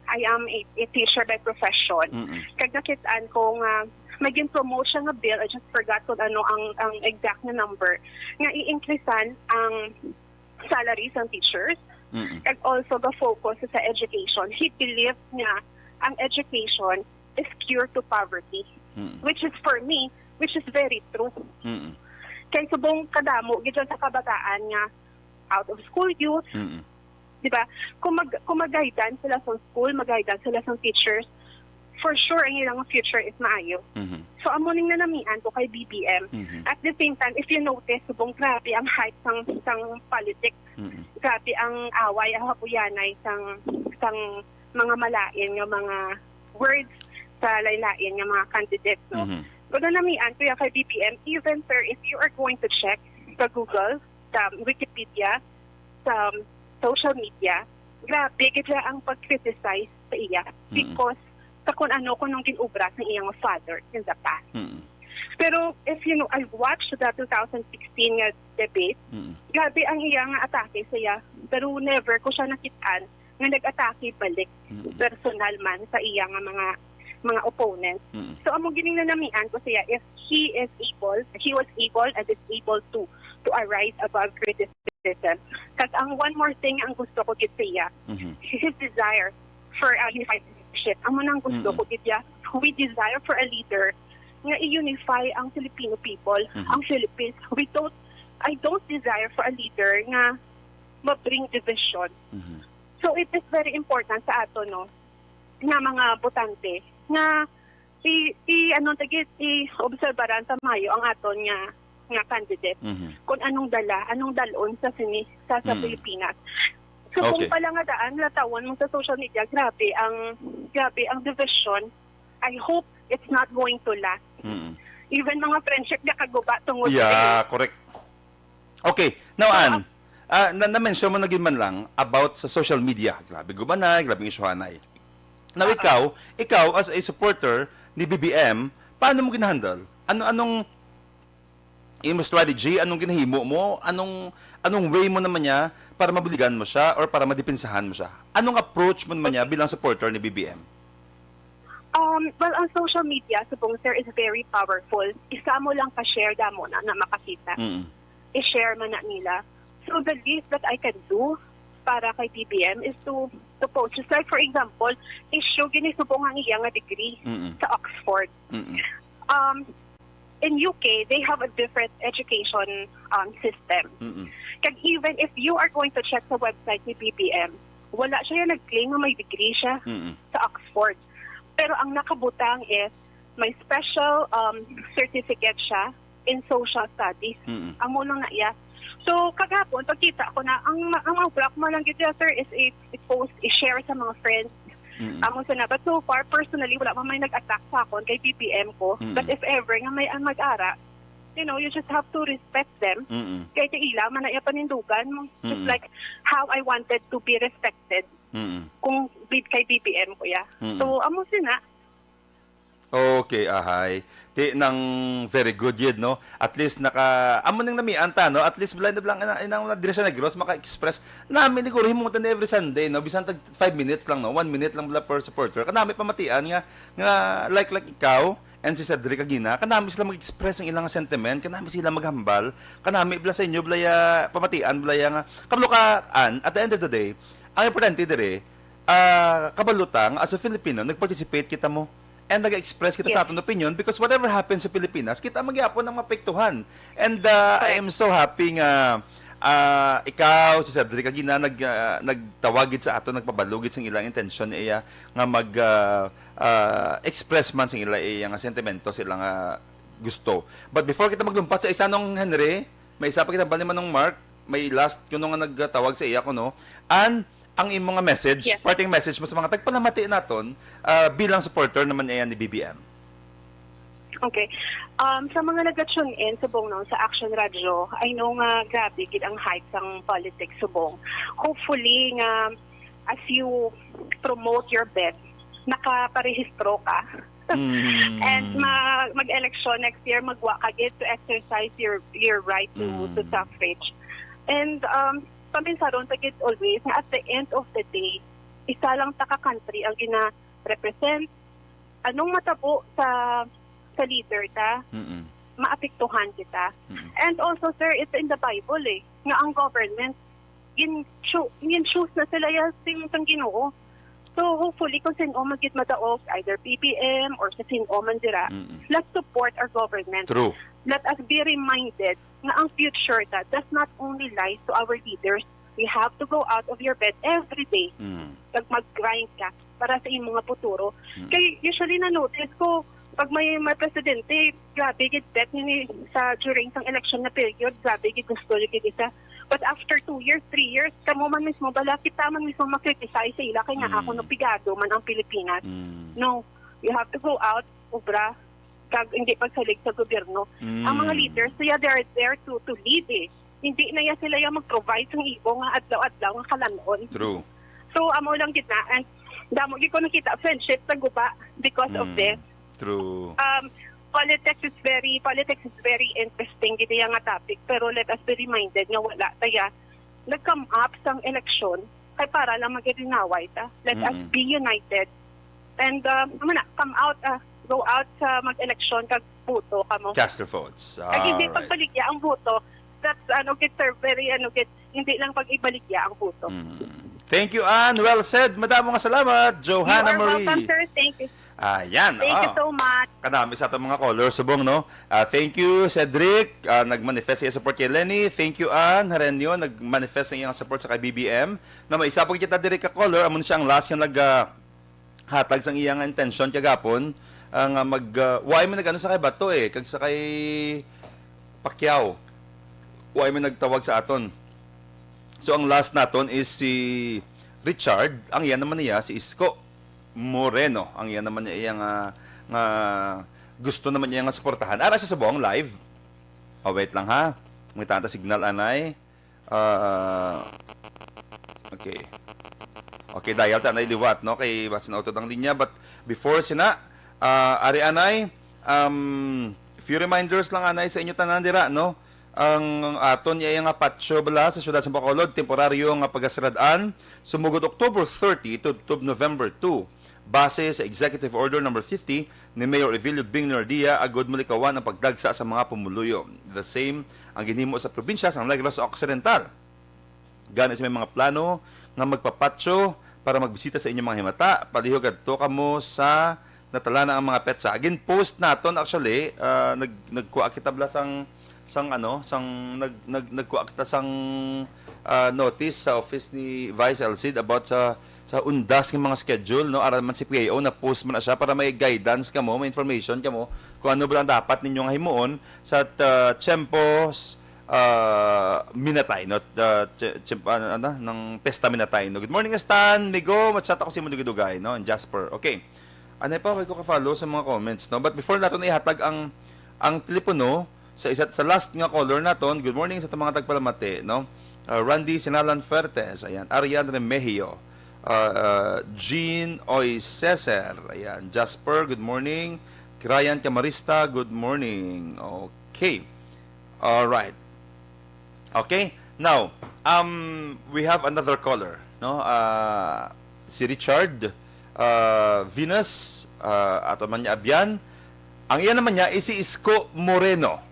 I am a, a teacher by profession. Mm-mm. Kag nakit-an ko nga may gin-promote siya nga bill, I just forgot kung ano ang, ang exact na number, nga i-increasean ang salaries ng teachers, Mm-mm. and also ga-focus sa education. He believed nga ang education is cure to poverty, Mm-mm. which is for me, which is very true. Mm-mm. Kay subong kadamo gid sa kabataan nga out of school youth, Mm-mm. di ba? Kung mag-, kung mag-guidance sila sa school, mag-guidance sila sa teachers, for sure ang ilang future is maayo. Mhm. So amo ning nanamian ko kay B B M. Mhm. At the same time, if you notice, subong grabe ang hype sang, sang politics. Mhm. Grabe ang away, ang habuyanay sang, sang mga malain nga mga words sa lain-lain nga mga candidates, no? Mhm. Kung nanamian ko ya kay B B M, even, sir, if you are going to check sa Google, sa Wikipedia, sa social media, grabe gid siya ang pag-criticize sa iya Mm. because sa kung ano, kung anong gin-obra sa iyang father in the past. Mm. Pero if you know, I watched the two thousand sixteen nga debate, Mm. grabe ang iya nga atake sa iya, pero never ko siya nakit-an nga nag-atake balik, Mm. personal man sa iya nga mga, mga opponents. Mm. So, amo gining nanamian ko siya, if he is able, he was able and is able to to arise above criticism. Kag ang one more thing ang gusto ko gid sa iya, Mhm. his desire for a unified leadership. Amo nang gusto Mm-mm. ko gid iya. We desire for a leader nga i-unify ang Filipino people, Mhm. ang Philippines. We don't, I don't desire for a leader nga ma-bring division. Mhm. So it is very important sa ato, no, nga mga botante nga i, i ano tagit, i-obserbaran sa mayo ang aton nga nga candidate Mhm. kung anong dala, anong dalon sa sini sa, sa Mm. Pilipinas. So kung Okay. pala nga daan, latawan mo sa social media, grabe ang grabe ang division. I hope it's not going to last. Mm. Even mga friendship nga kaguba tungod sa Yeah, correct. Okay, now, So, Ann, ah, na, na-mention mo na gid man lang about sa social media. Grabe gubanay, grabe issuehanay. Now, ikaw, ikaw as a supporter ni B B M, paano mo ginahandle? Ano, anong imo strategy? Anong ginahimo mo? Anong anong way mo naman niya para mabuligan mo siya or para madepensahan mo siya? Anong approach mo naman niya bilang supporter ni B B M? Um, well, ang social media, subong, sir, is very powerful. Isa mo lang ka-share, damo na na makakita. Mm. I-share man na nila. So the least that I can do para kay B B M is to to post. Just like, for example, issue gini subong ang iya nga degree Mm-mm. sa Oxford. Mm-mm. Um, in U K, they have a different education um, system. Mm-mm. Kag even if you are going to check sa website ni B B M, wala siya yung nag-claim na may degree siya Mm-mm. sa Oxford. Pero ang nakabutang is may special um, certificate siya in social studies. Mm-mm. Amo lang na iya. So, kagapon, pagkita ko na, ang, ang mga black man lang gid, sir, is i- i-post, i-share sa mga friends. Mm-mm. Amo sa na. But so far, personally, wala man may nag-attack sa akon kay B B M ko. Mm-mm. But if ever nga may ang mag-ara, you know, you just have to respect them. Mm-mm. Kay sa ila man na iya panindugan mo. Just Mm-mm. like how I wanted to be respected Mm-mm. kung bid kay B B M ko ya. Mm-mm. So, amo sina. Okay, ahay. Ti nang very good yun, no? At least naka amo nang namian ta, no? At least balay na lang ina ina na diri sa Negros maka-express. Nami ni guro himutan every Sunday, no? Bisan tag five minutes lang, no? One minute lang bala per supporter. Kanami pamatian nga nga like like ikaw and si Cedric Agina, kanami sila mag-express ang ilang sentiment, kanami sila maghambal, kanami bala sa inyo bala ya pamatian bala ya nga kabalo ka, an, at the end of the day, ang importante diri, ah, kabalo ta nga as a Filipino, nag-participate kita mo. And nag-express kita sa Yes. aton opinion because whatever happens sa Pilipinas, kita man gyapon ang mapektuhan. And uh, I am so happy nga ah, ikaw, si Cedric Agina, nag, ah, nagtawag gid sa ato, nagpabalo gid sang ilang intention iya nga mag ah, ah, express man sang ila iya nga sentimento sa ila nga gusto. But before kita maglumpat sa isa nung Henry, may isa pa kita bali man nung Mark, may last kuno nga nagtawag sa iya kuno. An ang imo nga message, Yes. parting message mo sa mga tagpalamati naton ah, bilang supporter naman iya ni B B M. Okay. Um, sa mga nag-tune in subong no, sa Action Radio, I know nga grabe gid ang hype sang politics subong. Hopefully nga as you promote your best, nakaparehistro ka. Mm. And ma- mag-election next year, magwa ka gid to exercise your your right to, Mm. to suffrage. And um, paminsaron ta gid always nga at the end of the day, isa lang ta ka country ang gina-represent. Anong matabo sa sa leader ta, Mm-mm. maapektuhan kita. Mm-mm. And also, sir, it's in the Bible eh, nga ang government, gin-, cho- gin-choose na sila yan sing, sang Ginoo. So, hopefully, kung sino man gid madaog, either P B M or sa sino man dira, Mm-mm. let's support our government. True. Let us be reminded nga ang future ta does not only lie to our leaders. You have to go out of your bed every day Mm. kag mag-grind ka para sa imong nga futuro. Mm. Kay usually na-notice ko, pag may, may presidente, grabe gid bet ni sa during sang election na period, grabe gid gusto niya gid isa. But after two years, three years, kamo man mismo bala, kita man mismo makritisize sa ila kay nga Mm. ako no pigado man ang Pilipinas. Mm. No, you have to go out, obra, kag hindi pagsalig sa gobyerno. Ang mga Mm. leaders, siya, they are there to to lead eh. Hindi na ya sila yung mag-provide sang ibo nga adlaw-adlaw nga kalan-on. True. So, amo lang gid na. And damo gid ko nakita friendship sa guba because of Mm. this. True. Um, politics is very politics is very interesting gid iya nga topic, pero let us be reminded nga wala ta ya nag-come up sang eleksyon kay para lang maghirinaway ta. Let us Mm-mm. be united. And um, amo na, come out, ah, go out sa mag-eleksyon kag boto kamo. Cast your votes. Kag hindi Alright. pagbaligya ang boto. That's, ano, gid, sir, very, ano, gid, hindi lang pag-ibaligya ang boto. Mm. Thank you, Ann. Well said. Madamo nga salamat, Johanna You are Marie. welcome, sir. Thank you. Ayan. Thank you ah. so much. Kanami sa atong mga caller, subong, no? Ah, thank you, Cedric. Ah, nag-manifest siya support kay Lenny. Thank you, Ann Harenio. Nag-manifest ang iyang support sa kay B B M. Na may isa po kita diri ka caller. Amo na siya ang last nga nag, ah, hatag sang iya nga intensyon kagapon, ah, nga mag, ah, wa man nag-ano sa kay Bato, eh, kag sa kay Pacquiao. Wa man nagtawag sa aton. So, ang last naton is si Richard. Ang iya naman niya, si Isko Moreno. Ang iya naman niya, iya nga, nga gusto naman niya nga suportahan. Ara siya subong live. Oh, wait lang, ha. May tanta signal, anay. Ah, okay. Okay, dial ta na liwat, no? Kay basin auto ang linya. But before sina, ah, ari anay, um, few reminders lang anay sa inyo tanan dira, no? Ang aton iya nga patio bala sa siyudad sa Bacolod, temporaryo nga pagasirad-an, sumugod October thirty to, to November two. Base sa Executive Order number fifty ni Mayor Evelio Bing Nardia, agud malikawan ang pagdagsa sa mga pumuluyo. The same ang ginhimo sa probinsya sang Negros Occidental. Gani sa may mga plano nga magpapatyo para magbisita sa inyong mga himata, palihog adto kamo sa natalana ang mga petsa. Gin-post naton actually, ah, nag nagkuha kita bala sang sang ano, sang nag, nag nagkuha kita sang ah, notice sa office ni Vice Alcid about sa sa undas nga mga schedule, no? Aram man si P I O, na-post man na siya para may guidance kamo, may information kamo kung ano ba ang dapat ninyo nga himuon sa uh, Tiempos ah, Minatay, no? The, ch- ch- ano, ano, ng Pesta Minatay, no? Good morning, Stan, Migo, ma-chat ako sa imo dugay-dugay, no? And Jasper. Okay. Anay pa, way ko ka-follow sa mga comments, no? But before nato na ihatag ang ang telepono sa isa sa last nga caller naton. Good morning sa mga tagpalamati, no? Ah, Randy Sinalan Fuertes, ayan, Arian Remehio, ah, ah, Jean Oy Ceser, ayan, Jasper, good morning. Ryan Camarista, good morning. Okay. All right. Okay. Now, um, we have another caller, no? Ah, si Richard ah, Venus, ah, ato man niya abyan. Ang iya naman niya is si Isko Moreno,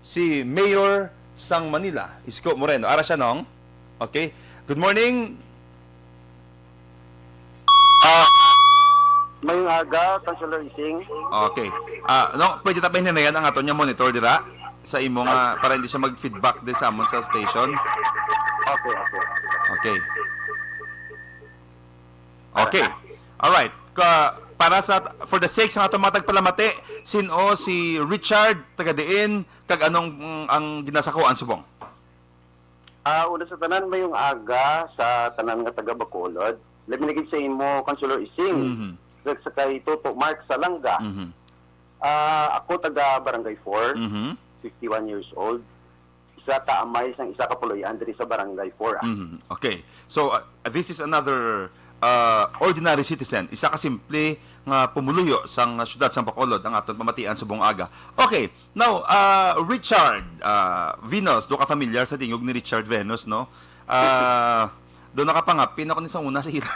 si Mayor sang Manila, Isko Moreno. Ara siya, nong? Okay. Good morning. Ah, mayong aga, Councilor Ising. Okay. Ah, no, pwede ta ba hinanayan ang aton nga monitor dira sa imo nga para hindi siya mag-feedback din sa amon sa station? Okay, okay. Okay. Okay. All right. Ka, para sa, for the sake sa atong mga tagpalamati, sin-o si Richard, taga diin, kag anong, mm, ang ginasakuan subong? Ah, una sa tanan, mayong aga sa tanan nga taga Bacolod. Labi na gid sa imo, Councilor Ising, Mhm. sa, sa kay Toto Mark Salanga. Mhm. Ah, ako taga Barangay four, Mhm. fifty-one years old. Isa ka amay sang isa ka puloy-an diri sa Barangay four, ah. Mhm. Okay. So, uh, this is another uh, ordinary citizen, isa ka simple nga pumuluyo sang siyudad sang Bacolod ang aton pamatian subong aga. Okay. Now, uh, Richard, uh, Venus, do ka familiar sa tingog ni Richard Venus, no? Uh, do nakapangapin ako ni sa una sa ila.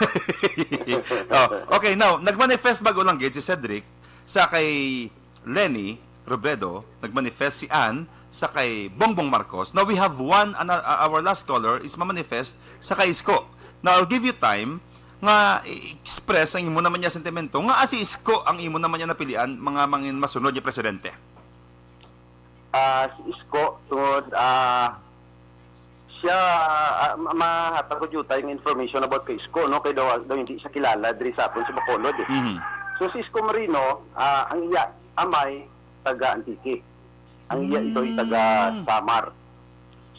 Oh, okay, now, nagmanifest bago lang gid si Cedric sa kay Lenny Robredo, nagmanifest si Ann sa kay Bongbong Marcos. Now, we have one, ana-, uh, our last caller is mamanifest sa kay Isko. Now, I'll give you time nga i-express ang imo naman niya sentimento nga si Isko ang imo naman niya napilian, mga mangin masunod niya presidente. Ah, si Isko, tungod, ah, siya, ah, ma-, mahatag ko jutay nga information about kay Isko, no? Kay daw, daw hindi siya kilala diri sa aton sa Bacolod, eh. Mhm. So, si Isko Moreno, ah, ang iya amay, taga Antique. Ang iya itoy taga Mm. Samar.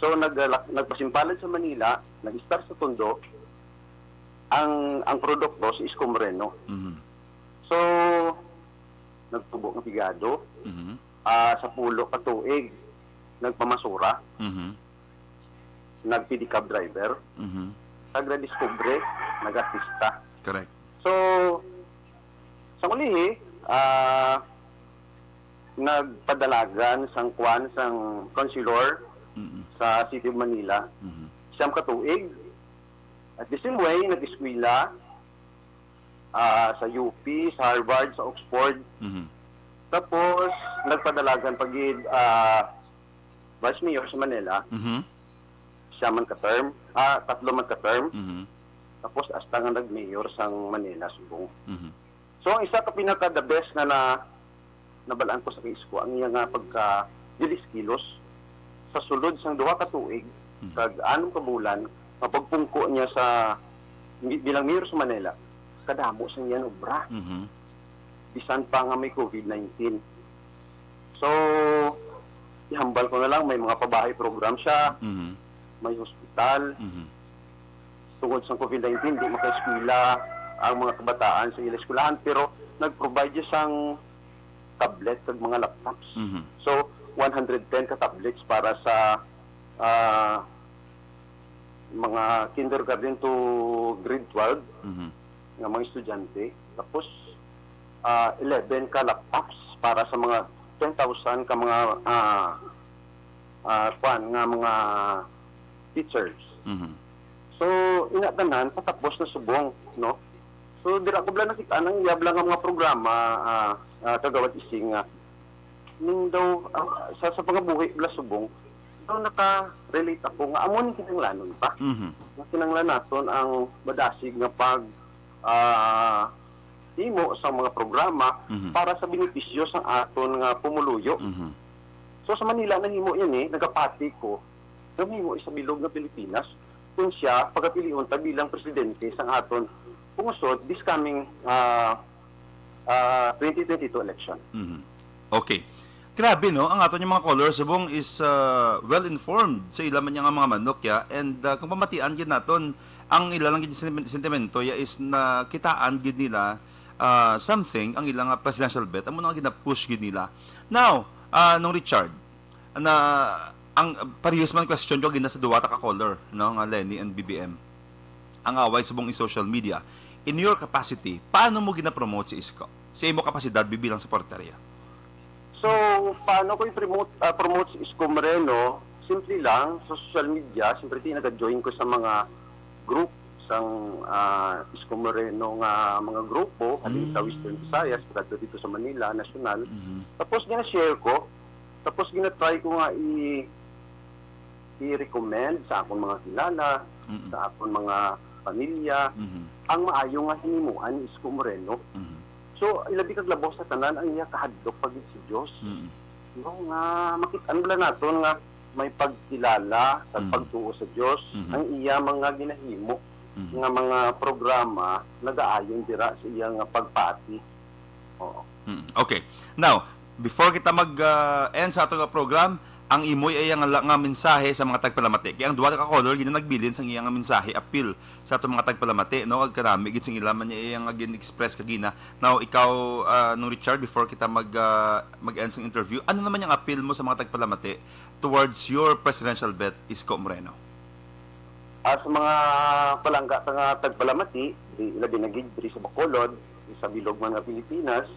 So, nag-, nagpasimpalad sa Manila, nag-start sa Tondo, ang, ang produkto si Isko Moreno. Mhm. So, nagtubo ng pigado, Mhm. ah, sa pulo ka tuig, nagpamasura, Mhm. nag-pedicab driver, Mhm. nagradiskubre, nag-artista. Correct. So, sa ulihi, ah, nagpadalagan sang kwan, sang councilor Mm-mm. sa City of Manila. Mhm. Siyam ka tuig. At the same way, nag-eskwela, ah, sa U P, sa Harvard, sa Oxford. Mhm. Tapos, nagpadalagan pa gid, ah, vice mayor sa Manila, Mhm. siya man ka term, ah, tatlo man ka term, Mhm. tapos hasta nga nag-mayor sang Manila, subong. Mhm. So, ang isa ka pinaka the best nga na nabalaan ko sa kay Isko, ang iya nga pagka kilos-kilos sa sulod sang duha ka tuig, Mhm. kag anom ka bulan, nga pagpungko niya sa bi-, bilang mayor sa Manila, kadamo sa iyang obra. Mhm. Bisan pa nga may COVID nineteen. So, ihambal ko na lang, may mga pabahay program siya, Mhm. may hospital. Mhm. Tungod sa COVID nineteen, di makaeskwela ang mga kabataan sa ila eskwelahan, pero nag-provide siya sang tablet kag mga laptops. Mhm. So, one hundred ten ka tablets para sa ah, mga kindergarten to grade twelve Mhm. nga mga estudyante. Tapos, ah, eleven ka laptops para sa mga ten thousand ka mga, ah, ah, kwan, nga mga teachers. Mhm. So, ina tanan, patapos na subong, no? So, dira ko bala nakita ang iya bala nga mga programa, ah, ah, Kagawad Ising, nga ning daw, ah, sa, sa pangabuhi bala subong, daw naka-relate ako nga amo ni kinahanglanon pa. Mhm. Nga kinahanglan naton ang madasig nga pag, ah, himo sa mga programa Mhm. para sa benepisyo sa aton nga pumuluyo. Mhm. So, sa Manila, nahimo yan eh, nagapati ko, nahimo sa bilog nga Pilipinas, kung siya pagapilion ta bilang presidente sa aton pungusod this coming, ah, ah, twenty twenty-two election. Mhm. Okay. Grabe, no? Ang aton yung mga caller, subong, is uh, well-informed sa ila man niya nga mga manok, ya. And uh, kung pamatian gid naton, ang ila lang gid sentimen- sentimento, ya, is nakitaan gid nila uh, something, ang ila nga presidential bet, amo na nga gina-push gid nila. Now, uh, nung Richard, na ang parehas man question ko gina sa duwa ta ka caller, no, nga Lenny and B B M. Ang away subong is social media. In your capacity, paano mo gina-promote si Isko? Sa imo kapasidad bibilang supporter ya? So, paano ko i-promote, ah, promote si Isko Moreno? Simple lang, sa social media, siyempre, ti, nag-join ko sa mga group sang ah, Isko Moreno nga mga grupo, halin sa Mm. Western Visayas, kadto dito sa Manila, national. Mhm. Tapos, gina-share ko. Tapos, gina-try ko nga i- i-recommend sa akong mga kilala, Mm-mm. sa akong mga pamilya, Mhm. ang maayo nga hinimuan ni Isko Moreno. Mhm. So, ilabi kag labaw sa tanan ang iya kahadlok pa gid sa Dios. Mm-mm. No, nga makit-an bala naton nga may pagkilala sa Mhm. pagtuo sa Dios, Mhm. ang iya mga ginahimo Mhm. nga mga programa nagaayon dira sa iya nga pagpati. Oo. Mm, okay. Now, before kita mag-end sa ato nga program, ang imo iya nga, nga mensahe sa mga tagpalamati. Kaya ang duha ka caller gina nagbilin sa iya nga mensahe, appeal sa ato mga tagpalamati, no? Kag karami gid sing ila man niya iya nga gin-express kagina. Now, ikaw, ah, nung Richard, before kita mag ah, mag-end sa interview, ano naman yung appeal mo sa mga tagpalamati towards your presidential bet, Isko Moreno? Ah, sa mga palangga ta nga tagpalamati, di, labi na gid diri sa Bacolod, sa bilog man nga Pilipinas,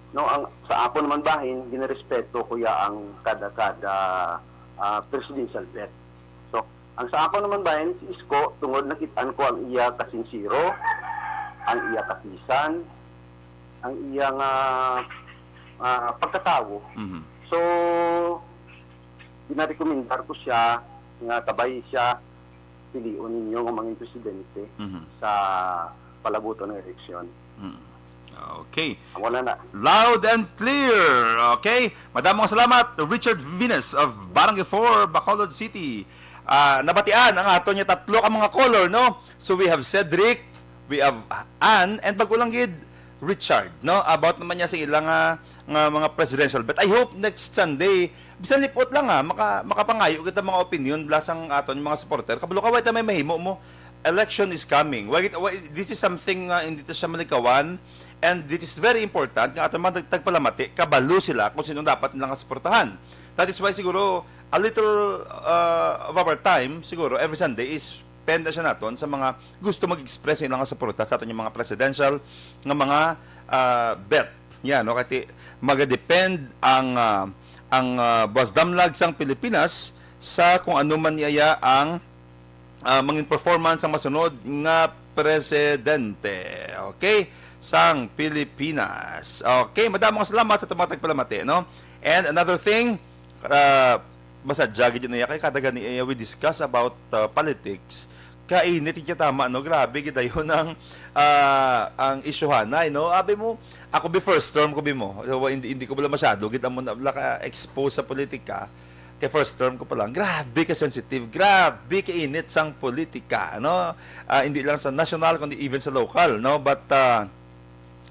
no, ang sa akon naman bahin, ginarespeto ko ya ang kada-kada ah, presidential bet. So, ang sa akon naman bahin, si Isko, tungod nakit-an ko ang iya kasinsiro, ang iya kapisan, ang iya nga ah, pagkatawo. Mhm. So, ginarekomendar ko siya nga kabay siya pilion ninyo nga mangin presidente Mhm. sa palabuton nga eleksyon. Mm. Okay. Amo na na. Loud and clear. Okay? Madamo nga salamat, Richard Venus of Barangay four, Bacolod City. Ah, nabatian ang ato niya tatlo ka mga caller, no? So we have Cedric, we have Ann, and bago lang gid, Richard, no? About naman niya sa ilang nga, nga mga presidential bet. I hope next Sunday, bisan lipot lang ha, maka, makapangayo kita mga opinion bala sang aton mga supporter. Kabalo ka, wala may mahimo mo. Election is coming. Why, why, this is something nga hindi ta siya malikawan, and this is very important nga aton mga tag-, tagpalamati, kabalo sila kung sino dapat nila nga suportahan. That is why siguro a little uh, of our time siguro every Sunday is spend na siya naton sa mga gusto mag-express nila nga suporta sa aton yung mga presidential nga mga ah, bet. Yan, no? Kati magadepend ang ah, ang ah, buwas damlag sang Pilipinas sa kung ano man niya ang ah, mangin performance ang masunod nga presidente. Okay? sang Pilipinas. Okay, madamo nga salamat sa atong mga tagpalamati, no? And another thing, uh, masadya gid niya kay kada gani, eh, we discuss about, uh, politics. Kainit gid tama, no? Grabe gid dayon ang, ah, ang isyuhanay, no? Abi mo, ako bi first term ko bi mo. So, hindi, hindi ko bala masyado gid amo na bala ka expose sa politika. Kay first term ko pa lang, grabe ka sensitive, grabe ka init sang politika, no? Ah, hindi lang sa national kundi even sa local, no? But, ah,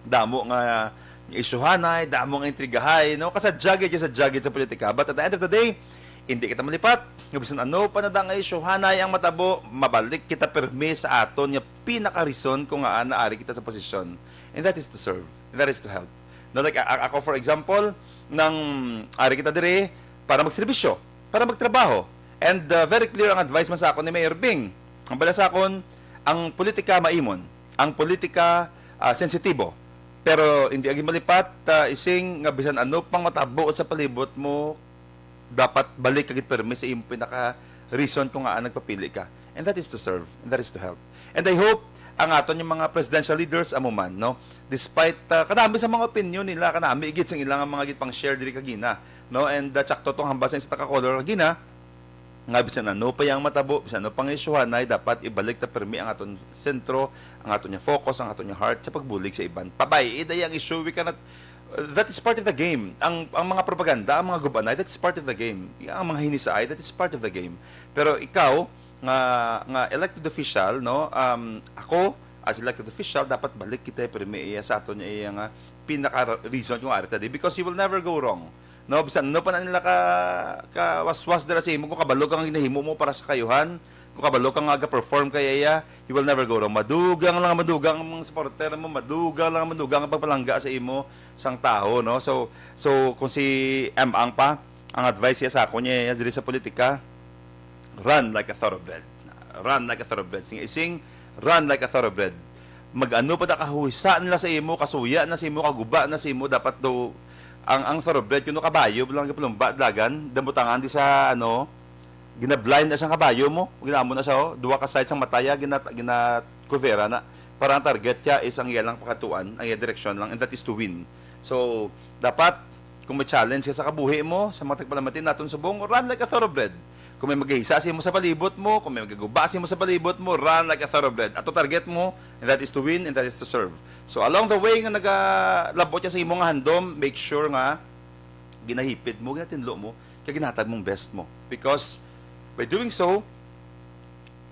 damo nga isyuhanay, damo nga intrigahay, no? Kasadya gid, kasadya gid sa politika. But at the end of the day, hindi kita malipat nga bisan ano pa na nga isyuhanay ang matabo, mabalik kita pirmi sa aton nga pinaka-reason kung ngaa naari kita sa posisyon. And that is to serve. And that is to help. No, like, a-, a-, ako, for example, nang ari kita diri para magserbisyo, para magtrabaho. And, uh, very clear ang advice man sa akon ni Mayor Bing. Ang bala sa akon, ang politika maimon, ang politika, ah, sensitibo. Pero hindi agi malipat, ah, ising nga bisan ano pang matabo sa palibot mo, dapat balik ka gid pirmi sa imo pinaka reason kung ngaa nagpapili ka. And that is to serve, and that is to help. And I hope ang aton nga mga presidential leaders amo man, no? Despite, ah, kadami sa mga opinion nila, kanami gid sang ilang mga gid pang share diri kagina, no? And, ah, tsakto tong hambal sa isa ka caller kagina, nga bisan ano pa yang matabo, bisan ano pa nga isyuhanay, dapat ibalik ta pirmi ang aton sentro, ang aton nga focus, ang aton nga heart sa pagbulig sa iban. Pabay-i daya ang issue, we cannot, that is part of the game. Ang, ang mga propaganda, ang mga gubanay, that is part of the game. Ang mga hinisaay, that is part of the game. Pero ikaw, nga, nga elected official, no? Um, ako, as elected official, dapat balik kita pirmi iya sa aton iya nga pinaka reason kung ari ta di, because you will never go wrong. No, bisan ano pa na nila ka, ka waswas dira sa imo, kung kabalo ka nga ginahimo mo para sa kayuhan, kung kabalo ka nga ga-perform kay iya, you will never go wrong. Madugang lang, madugang ang mga supporter mo, madugang lang, madugang ang pagpalangga sa imo sang tawo, no? So, so kung si M Ang pa, ang advice niya sa akon niya, niya diri sa politika, run like a thoroughbred. Run like a thoroughbred. Sing ising, run like a thoroughbred. Mag-ano pa da kahuhisa nila sa imo, kasuya na sa imo, kaguba na sa imo, dapat do ang, ang thoroughbred kuno kabayo lang gipalumba dagan, dambutangan di sa ano, gina-blind na siyang kabayo mo, ginaamo na siya, oh, duha ka side sang mataya gina gina-covera na para ang target siya is ang iya lang pakatuan, ang iya direksyon lang, and that is to win. So, dapat kung may challenge ka sa kabuhi mo, sa mga tagpalamati naton subong, run like a thoroughbred. Kung may magahisa sa imo sa palibot mo, kung may magaguba sa imo sa palibot mo, run like a thoroughbred. Ato target mo, and that is to win, and that is to serve. So, along the way nga nagalabot siya sa imo nga handom, make sure nga ginahipid mo, ginatinlo mo, kay ginahatag mong best mo. Because by doing so,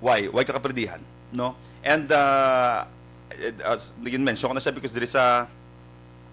why? Why ka kaperdihan? No? And, uh, as nagin-mention ko na siya because diri sa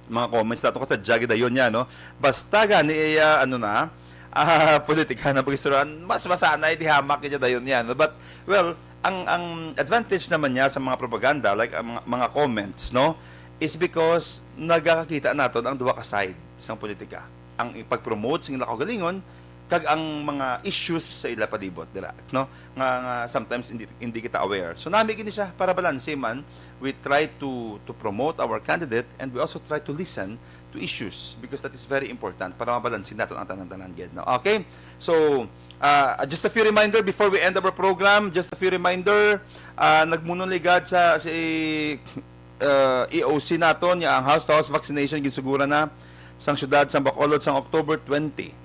mga comments nato, kasadya gid dayon niya, no? Basta gani iya, ano na, ah, politika na pag-istoryahan, mas masanay di hamak gid dayon niya, no? But, well, ang, ang advantage naman niya sa mga propaganda, like ang mga, mga comments, no, is because nagakakita naton ang duha ka side sang politika. Ang pag-promote sing ila kaugalingon kag ang mga issues sa ila palibot dira, no? Nga, nga sometimes hindi, hindi kita aware. So, nami gini siya para balanse man, we try to, to promote our candidate and we also try to listen to issues because that is very important para mabalanse naton ang tanan-tanan gid, no? Okay? So, uh, just a few reminder before we end our program, just a few reminder, uh, nagmuno ligad sa si, uh, E O C naton, ya ang house-to-house vaccination ginsuguran na sang siyudad sang Bacolod sang October twenty.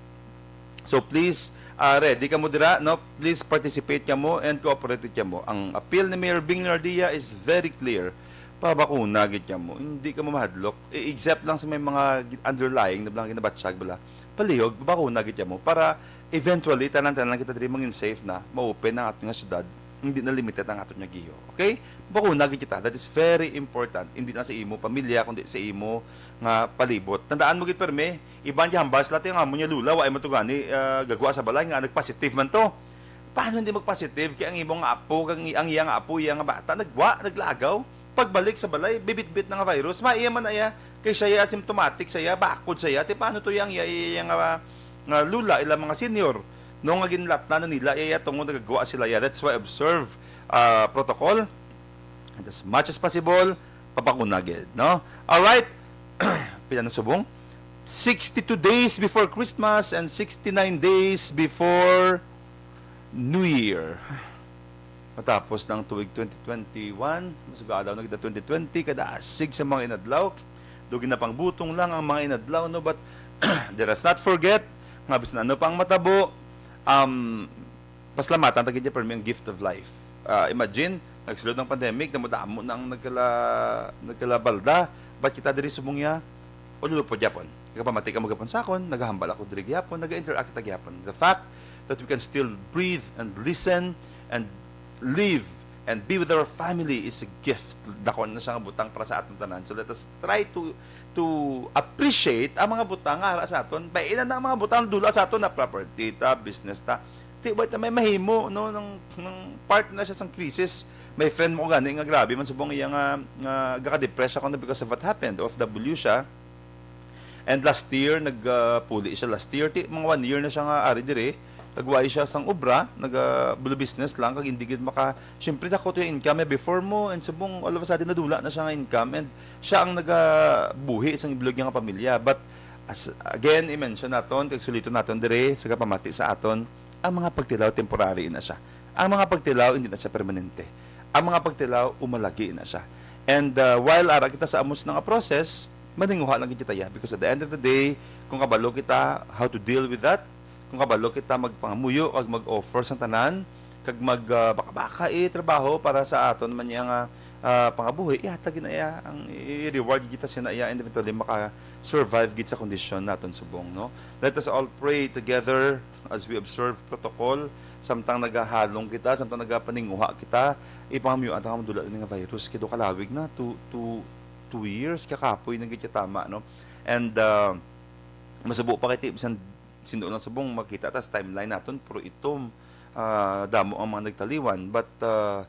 So please, uh, ready kamo dira, no? Please participate kamo and cooperate kamo. Ang appeal ni Mayor Bing Leonardia is very clear. Pabakuna gid kamo. Hindi kamo mahadlok. I- except lang sa may mga gi- underlying na lang ginabatsyag bala. Palihog, pabakuna gid kamo para eventually tanan-tanan kita diri mangin safe na, ma-open ang aton nga syudad. Hindi na limited ang aton nga giho. Okay? Bakuna gid kita. That is very important. Hindi lang sa imo pamilya kundi sa imo nga palibot. Tandaan mo gid permi, iban gihambal sila ti ang amo niya lula wa ay matugani, ah, gagwa sa balay nga nagpositive man to. Paano hindi magpositive kay ang imo nga apo kag ang iya nga apo, iya nga bata nagwa, naglagaw? Pagbalik sa balay, bibitbit na nga virus, maiya man na iya, kay siya iya asymptomatic sa iya, bakod sa iya, ti paano to iya ang iya, iya, iya nga, nga lula, ila mga senior, no, nga ginlatnan na nila iya tungod nagagwa sila iya. That's why observe, ah, protocol and as much as possible, papakuna gid, no? All right. Pila na subong? Sixty-two days before Christmas and sixty-nine days before New Year. Matapos na ang tuig twenty twenty-one, masuga adlaw na kita twenty twenty, kada asig sa mga inadlaw. Daw ginapangbutong lang ang mga inadlaw, no? But let us not forget nga bisan ano pa ang matabo, um, pasalamatan ta gid permi ang gift of life. Ah, imagine, nagsulod ang pandemic, damo-damo na ang nagkala-, nagkalabalda. But kita diri subong iya, ululupod gyapon. Nagapamati kamo gyapon sa akon, nagahambal ako diri gyapon, naga-interact kita gyapon. The fact that we can still breathe and listen and live and be with our family is a gift. Dako na siya nga butang para sa aton tanan. So let us try to to appreciate ang mga butang nga ara sa aton. Bainan na ang mga butang nga dula sa aton, na property ta, business ta. Di ba, may mahimo, no, nang, nang part na siya sang crisis. May friend mo ko gani nga grabe man subong iya nga, nga gaka-depress ako na because of what happened. O F W siya. And last year, nagpuli siya last year. Ti, mga one year na siya nga ari diri. Nagway siya sang obra, nag, ah, bulo business lang, kag hindi gid maka-, siyempre, dako to yung income niya before mo, and subong, all of a sudden, nadula na siya nga income, and siya ang nagabuhi sang ibilog niya nga pamilya. But, as, again, i-mention naton, kag suliton naton diri, sa kapamati sa aton, ang mga pagtilaw temporary na siya. Ang mga pagtilaw, hindi na siya permanente. Ang mga pagtilaw, umalagi na siya. And, uh, while ara kita sa amos na nga process, maninguha lang gid kita, yeah. Because at the end of the day, kung kabalo kita how to deal with that, kung kabalo kita magpangamuyo kag mag-offer sang tanan, kag mag, uh, baka-baka itrabaho para sa aton man niya nga, uh, pangabuhi, ihatag gid na iya ang i-reward kita siya na iya, and eventually maka-survive gid sa kondisyon naton subong, no? Let us all pray together as we observe protocol, samtang nagahalong kita, samtang nagapaninguha kita, ipangamuyoan ta nga madula ini nga virus. Kay daw kalawig na, two, two, two years, kakapoy na gid siya tama, no? And, uh, masubo pa kay ti-, bisan sino lang subong makita ta sa timeline naton, puro itom, ah, damo ang mga nagtaliwan. But, uh,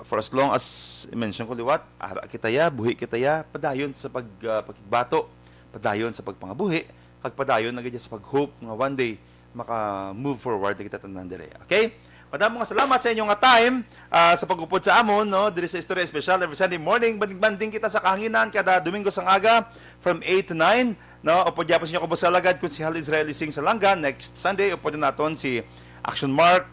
for as long as, i-mention ko liwat, ara kita ya, buhi kita ya, padayon sa pag, uh, pakigbato, padayon sa pagpangabuhi, kag padayon na gid sa pag-hope nga one day maka-move forward na kita tanan diri. Okay? Madamo nga salamat sa inyo nga time, ah, sa pag-upod sa amon, no, diri sa Istorya Espesyal every Sunday morning. Banding-banding kita sa kahanginan kada Domingo sang aga from eight to nine, no? Upod gyapon sa inyo, kubos nga alagad, Konsehal Israel Ising Salanga. Next Sunday, upod na naton si Action Mark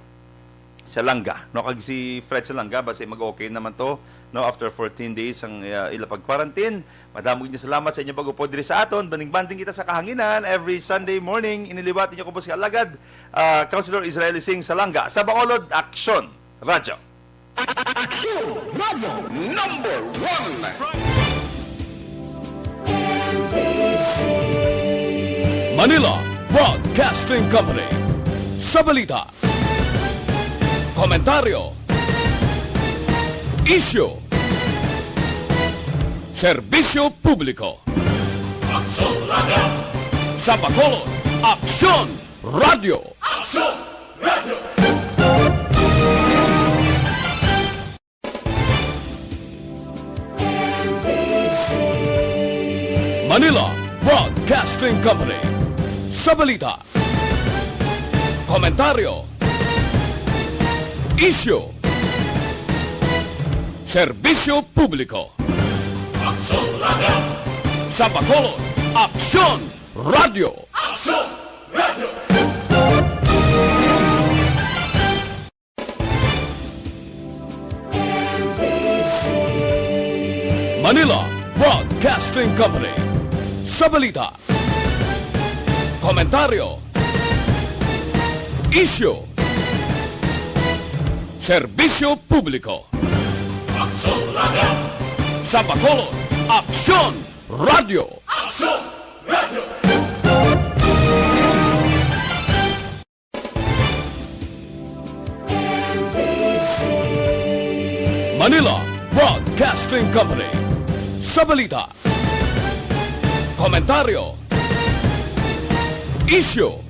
Salanga, no, kag si Fred Salanga, basi mag-okay naman to, no, after fourteen days ang, uh, ila pag-quarantine. Madamo gid nga salamat sa inyong pag-upod diri sa aton. Banding-banding kita sa kahanginan every Sunday morning. Ini liwat inyo kubos nga alagad, uh, Councilor Israel Ising Salanga, sa Bacolod Aksyon Radyo. Aksyon Radyo number one. Manila Broadcasting Company. Sa balita, komentaryo, isyu, serbisyo publiko. Aksyon Radyo. Sa Bacolod, Aksyon Radyo. Aksyon Radyo. Manila Broadcasting Company. Sa balita, komentaryo, isyu, serbisyo publiko. Aksyon Radyo. Sa Bacolod, Aksyon Radyo. Aksyon Radyo. Manila Broadcasting Company. Sa balita, komentaryo, isyu, serbisyo publiko. Aksyon Radyo. Sa Bacolod, Aksyon Radyo. Aksyon Radyo. Manila Broadcasting Company. Sa balita, komentaryo, isyu,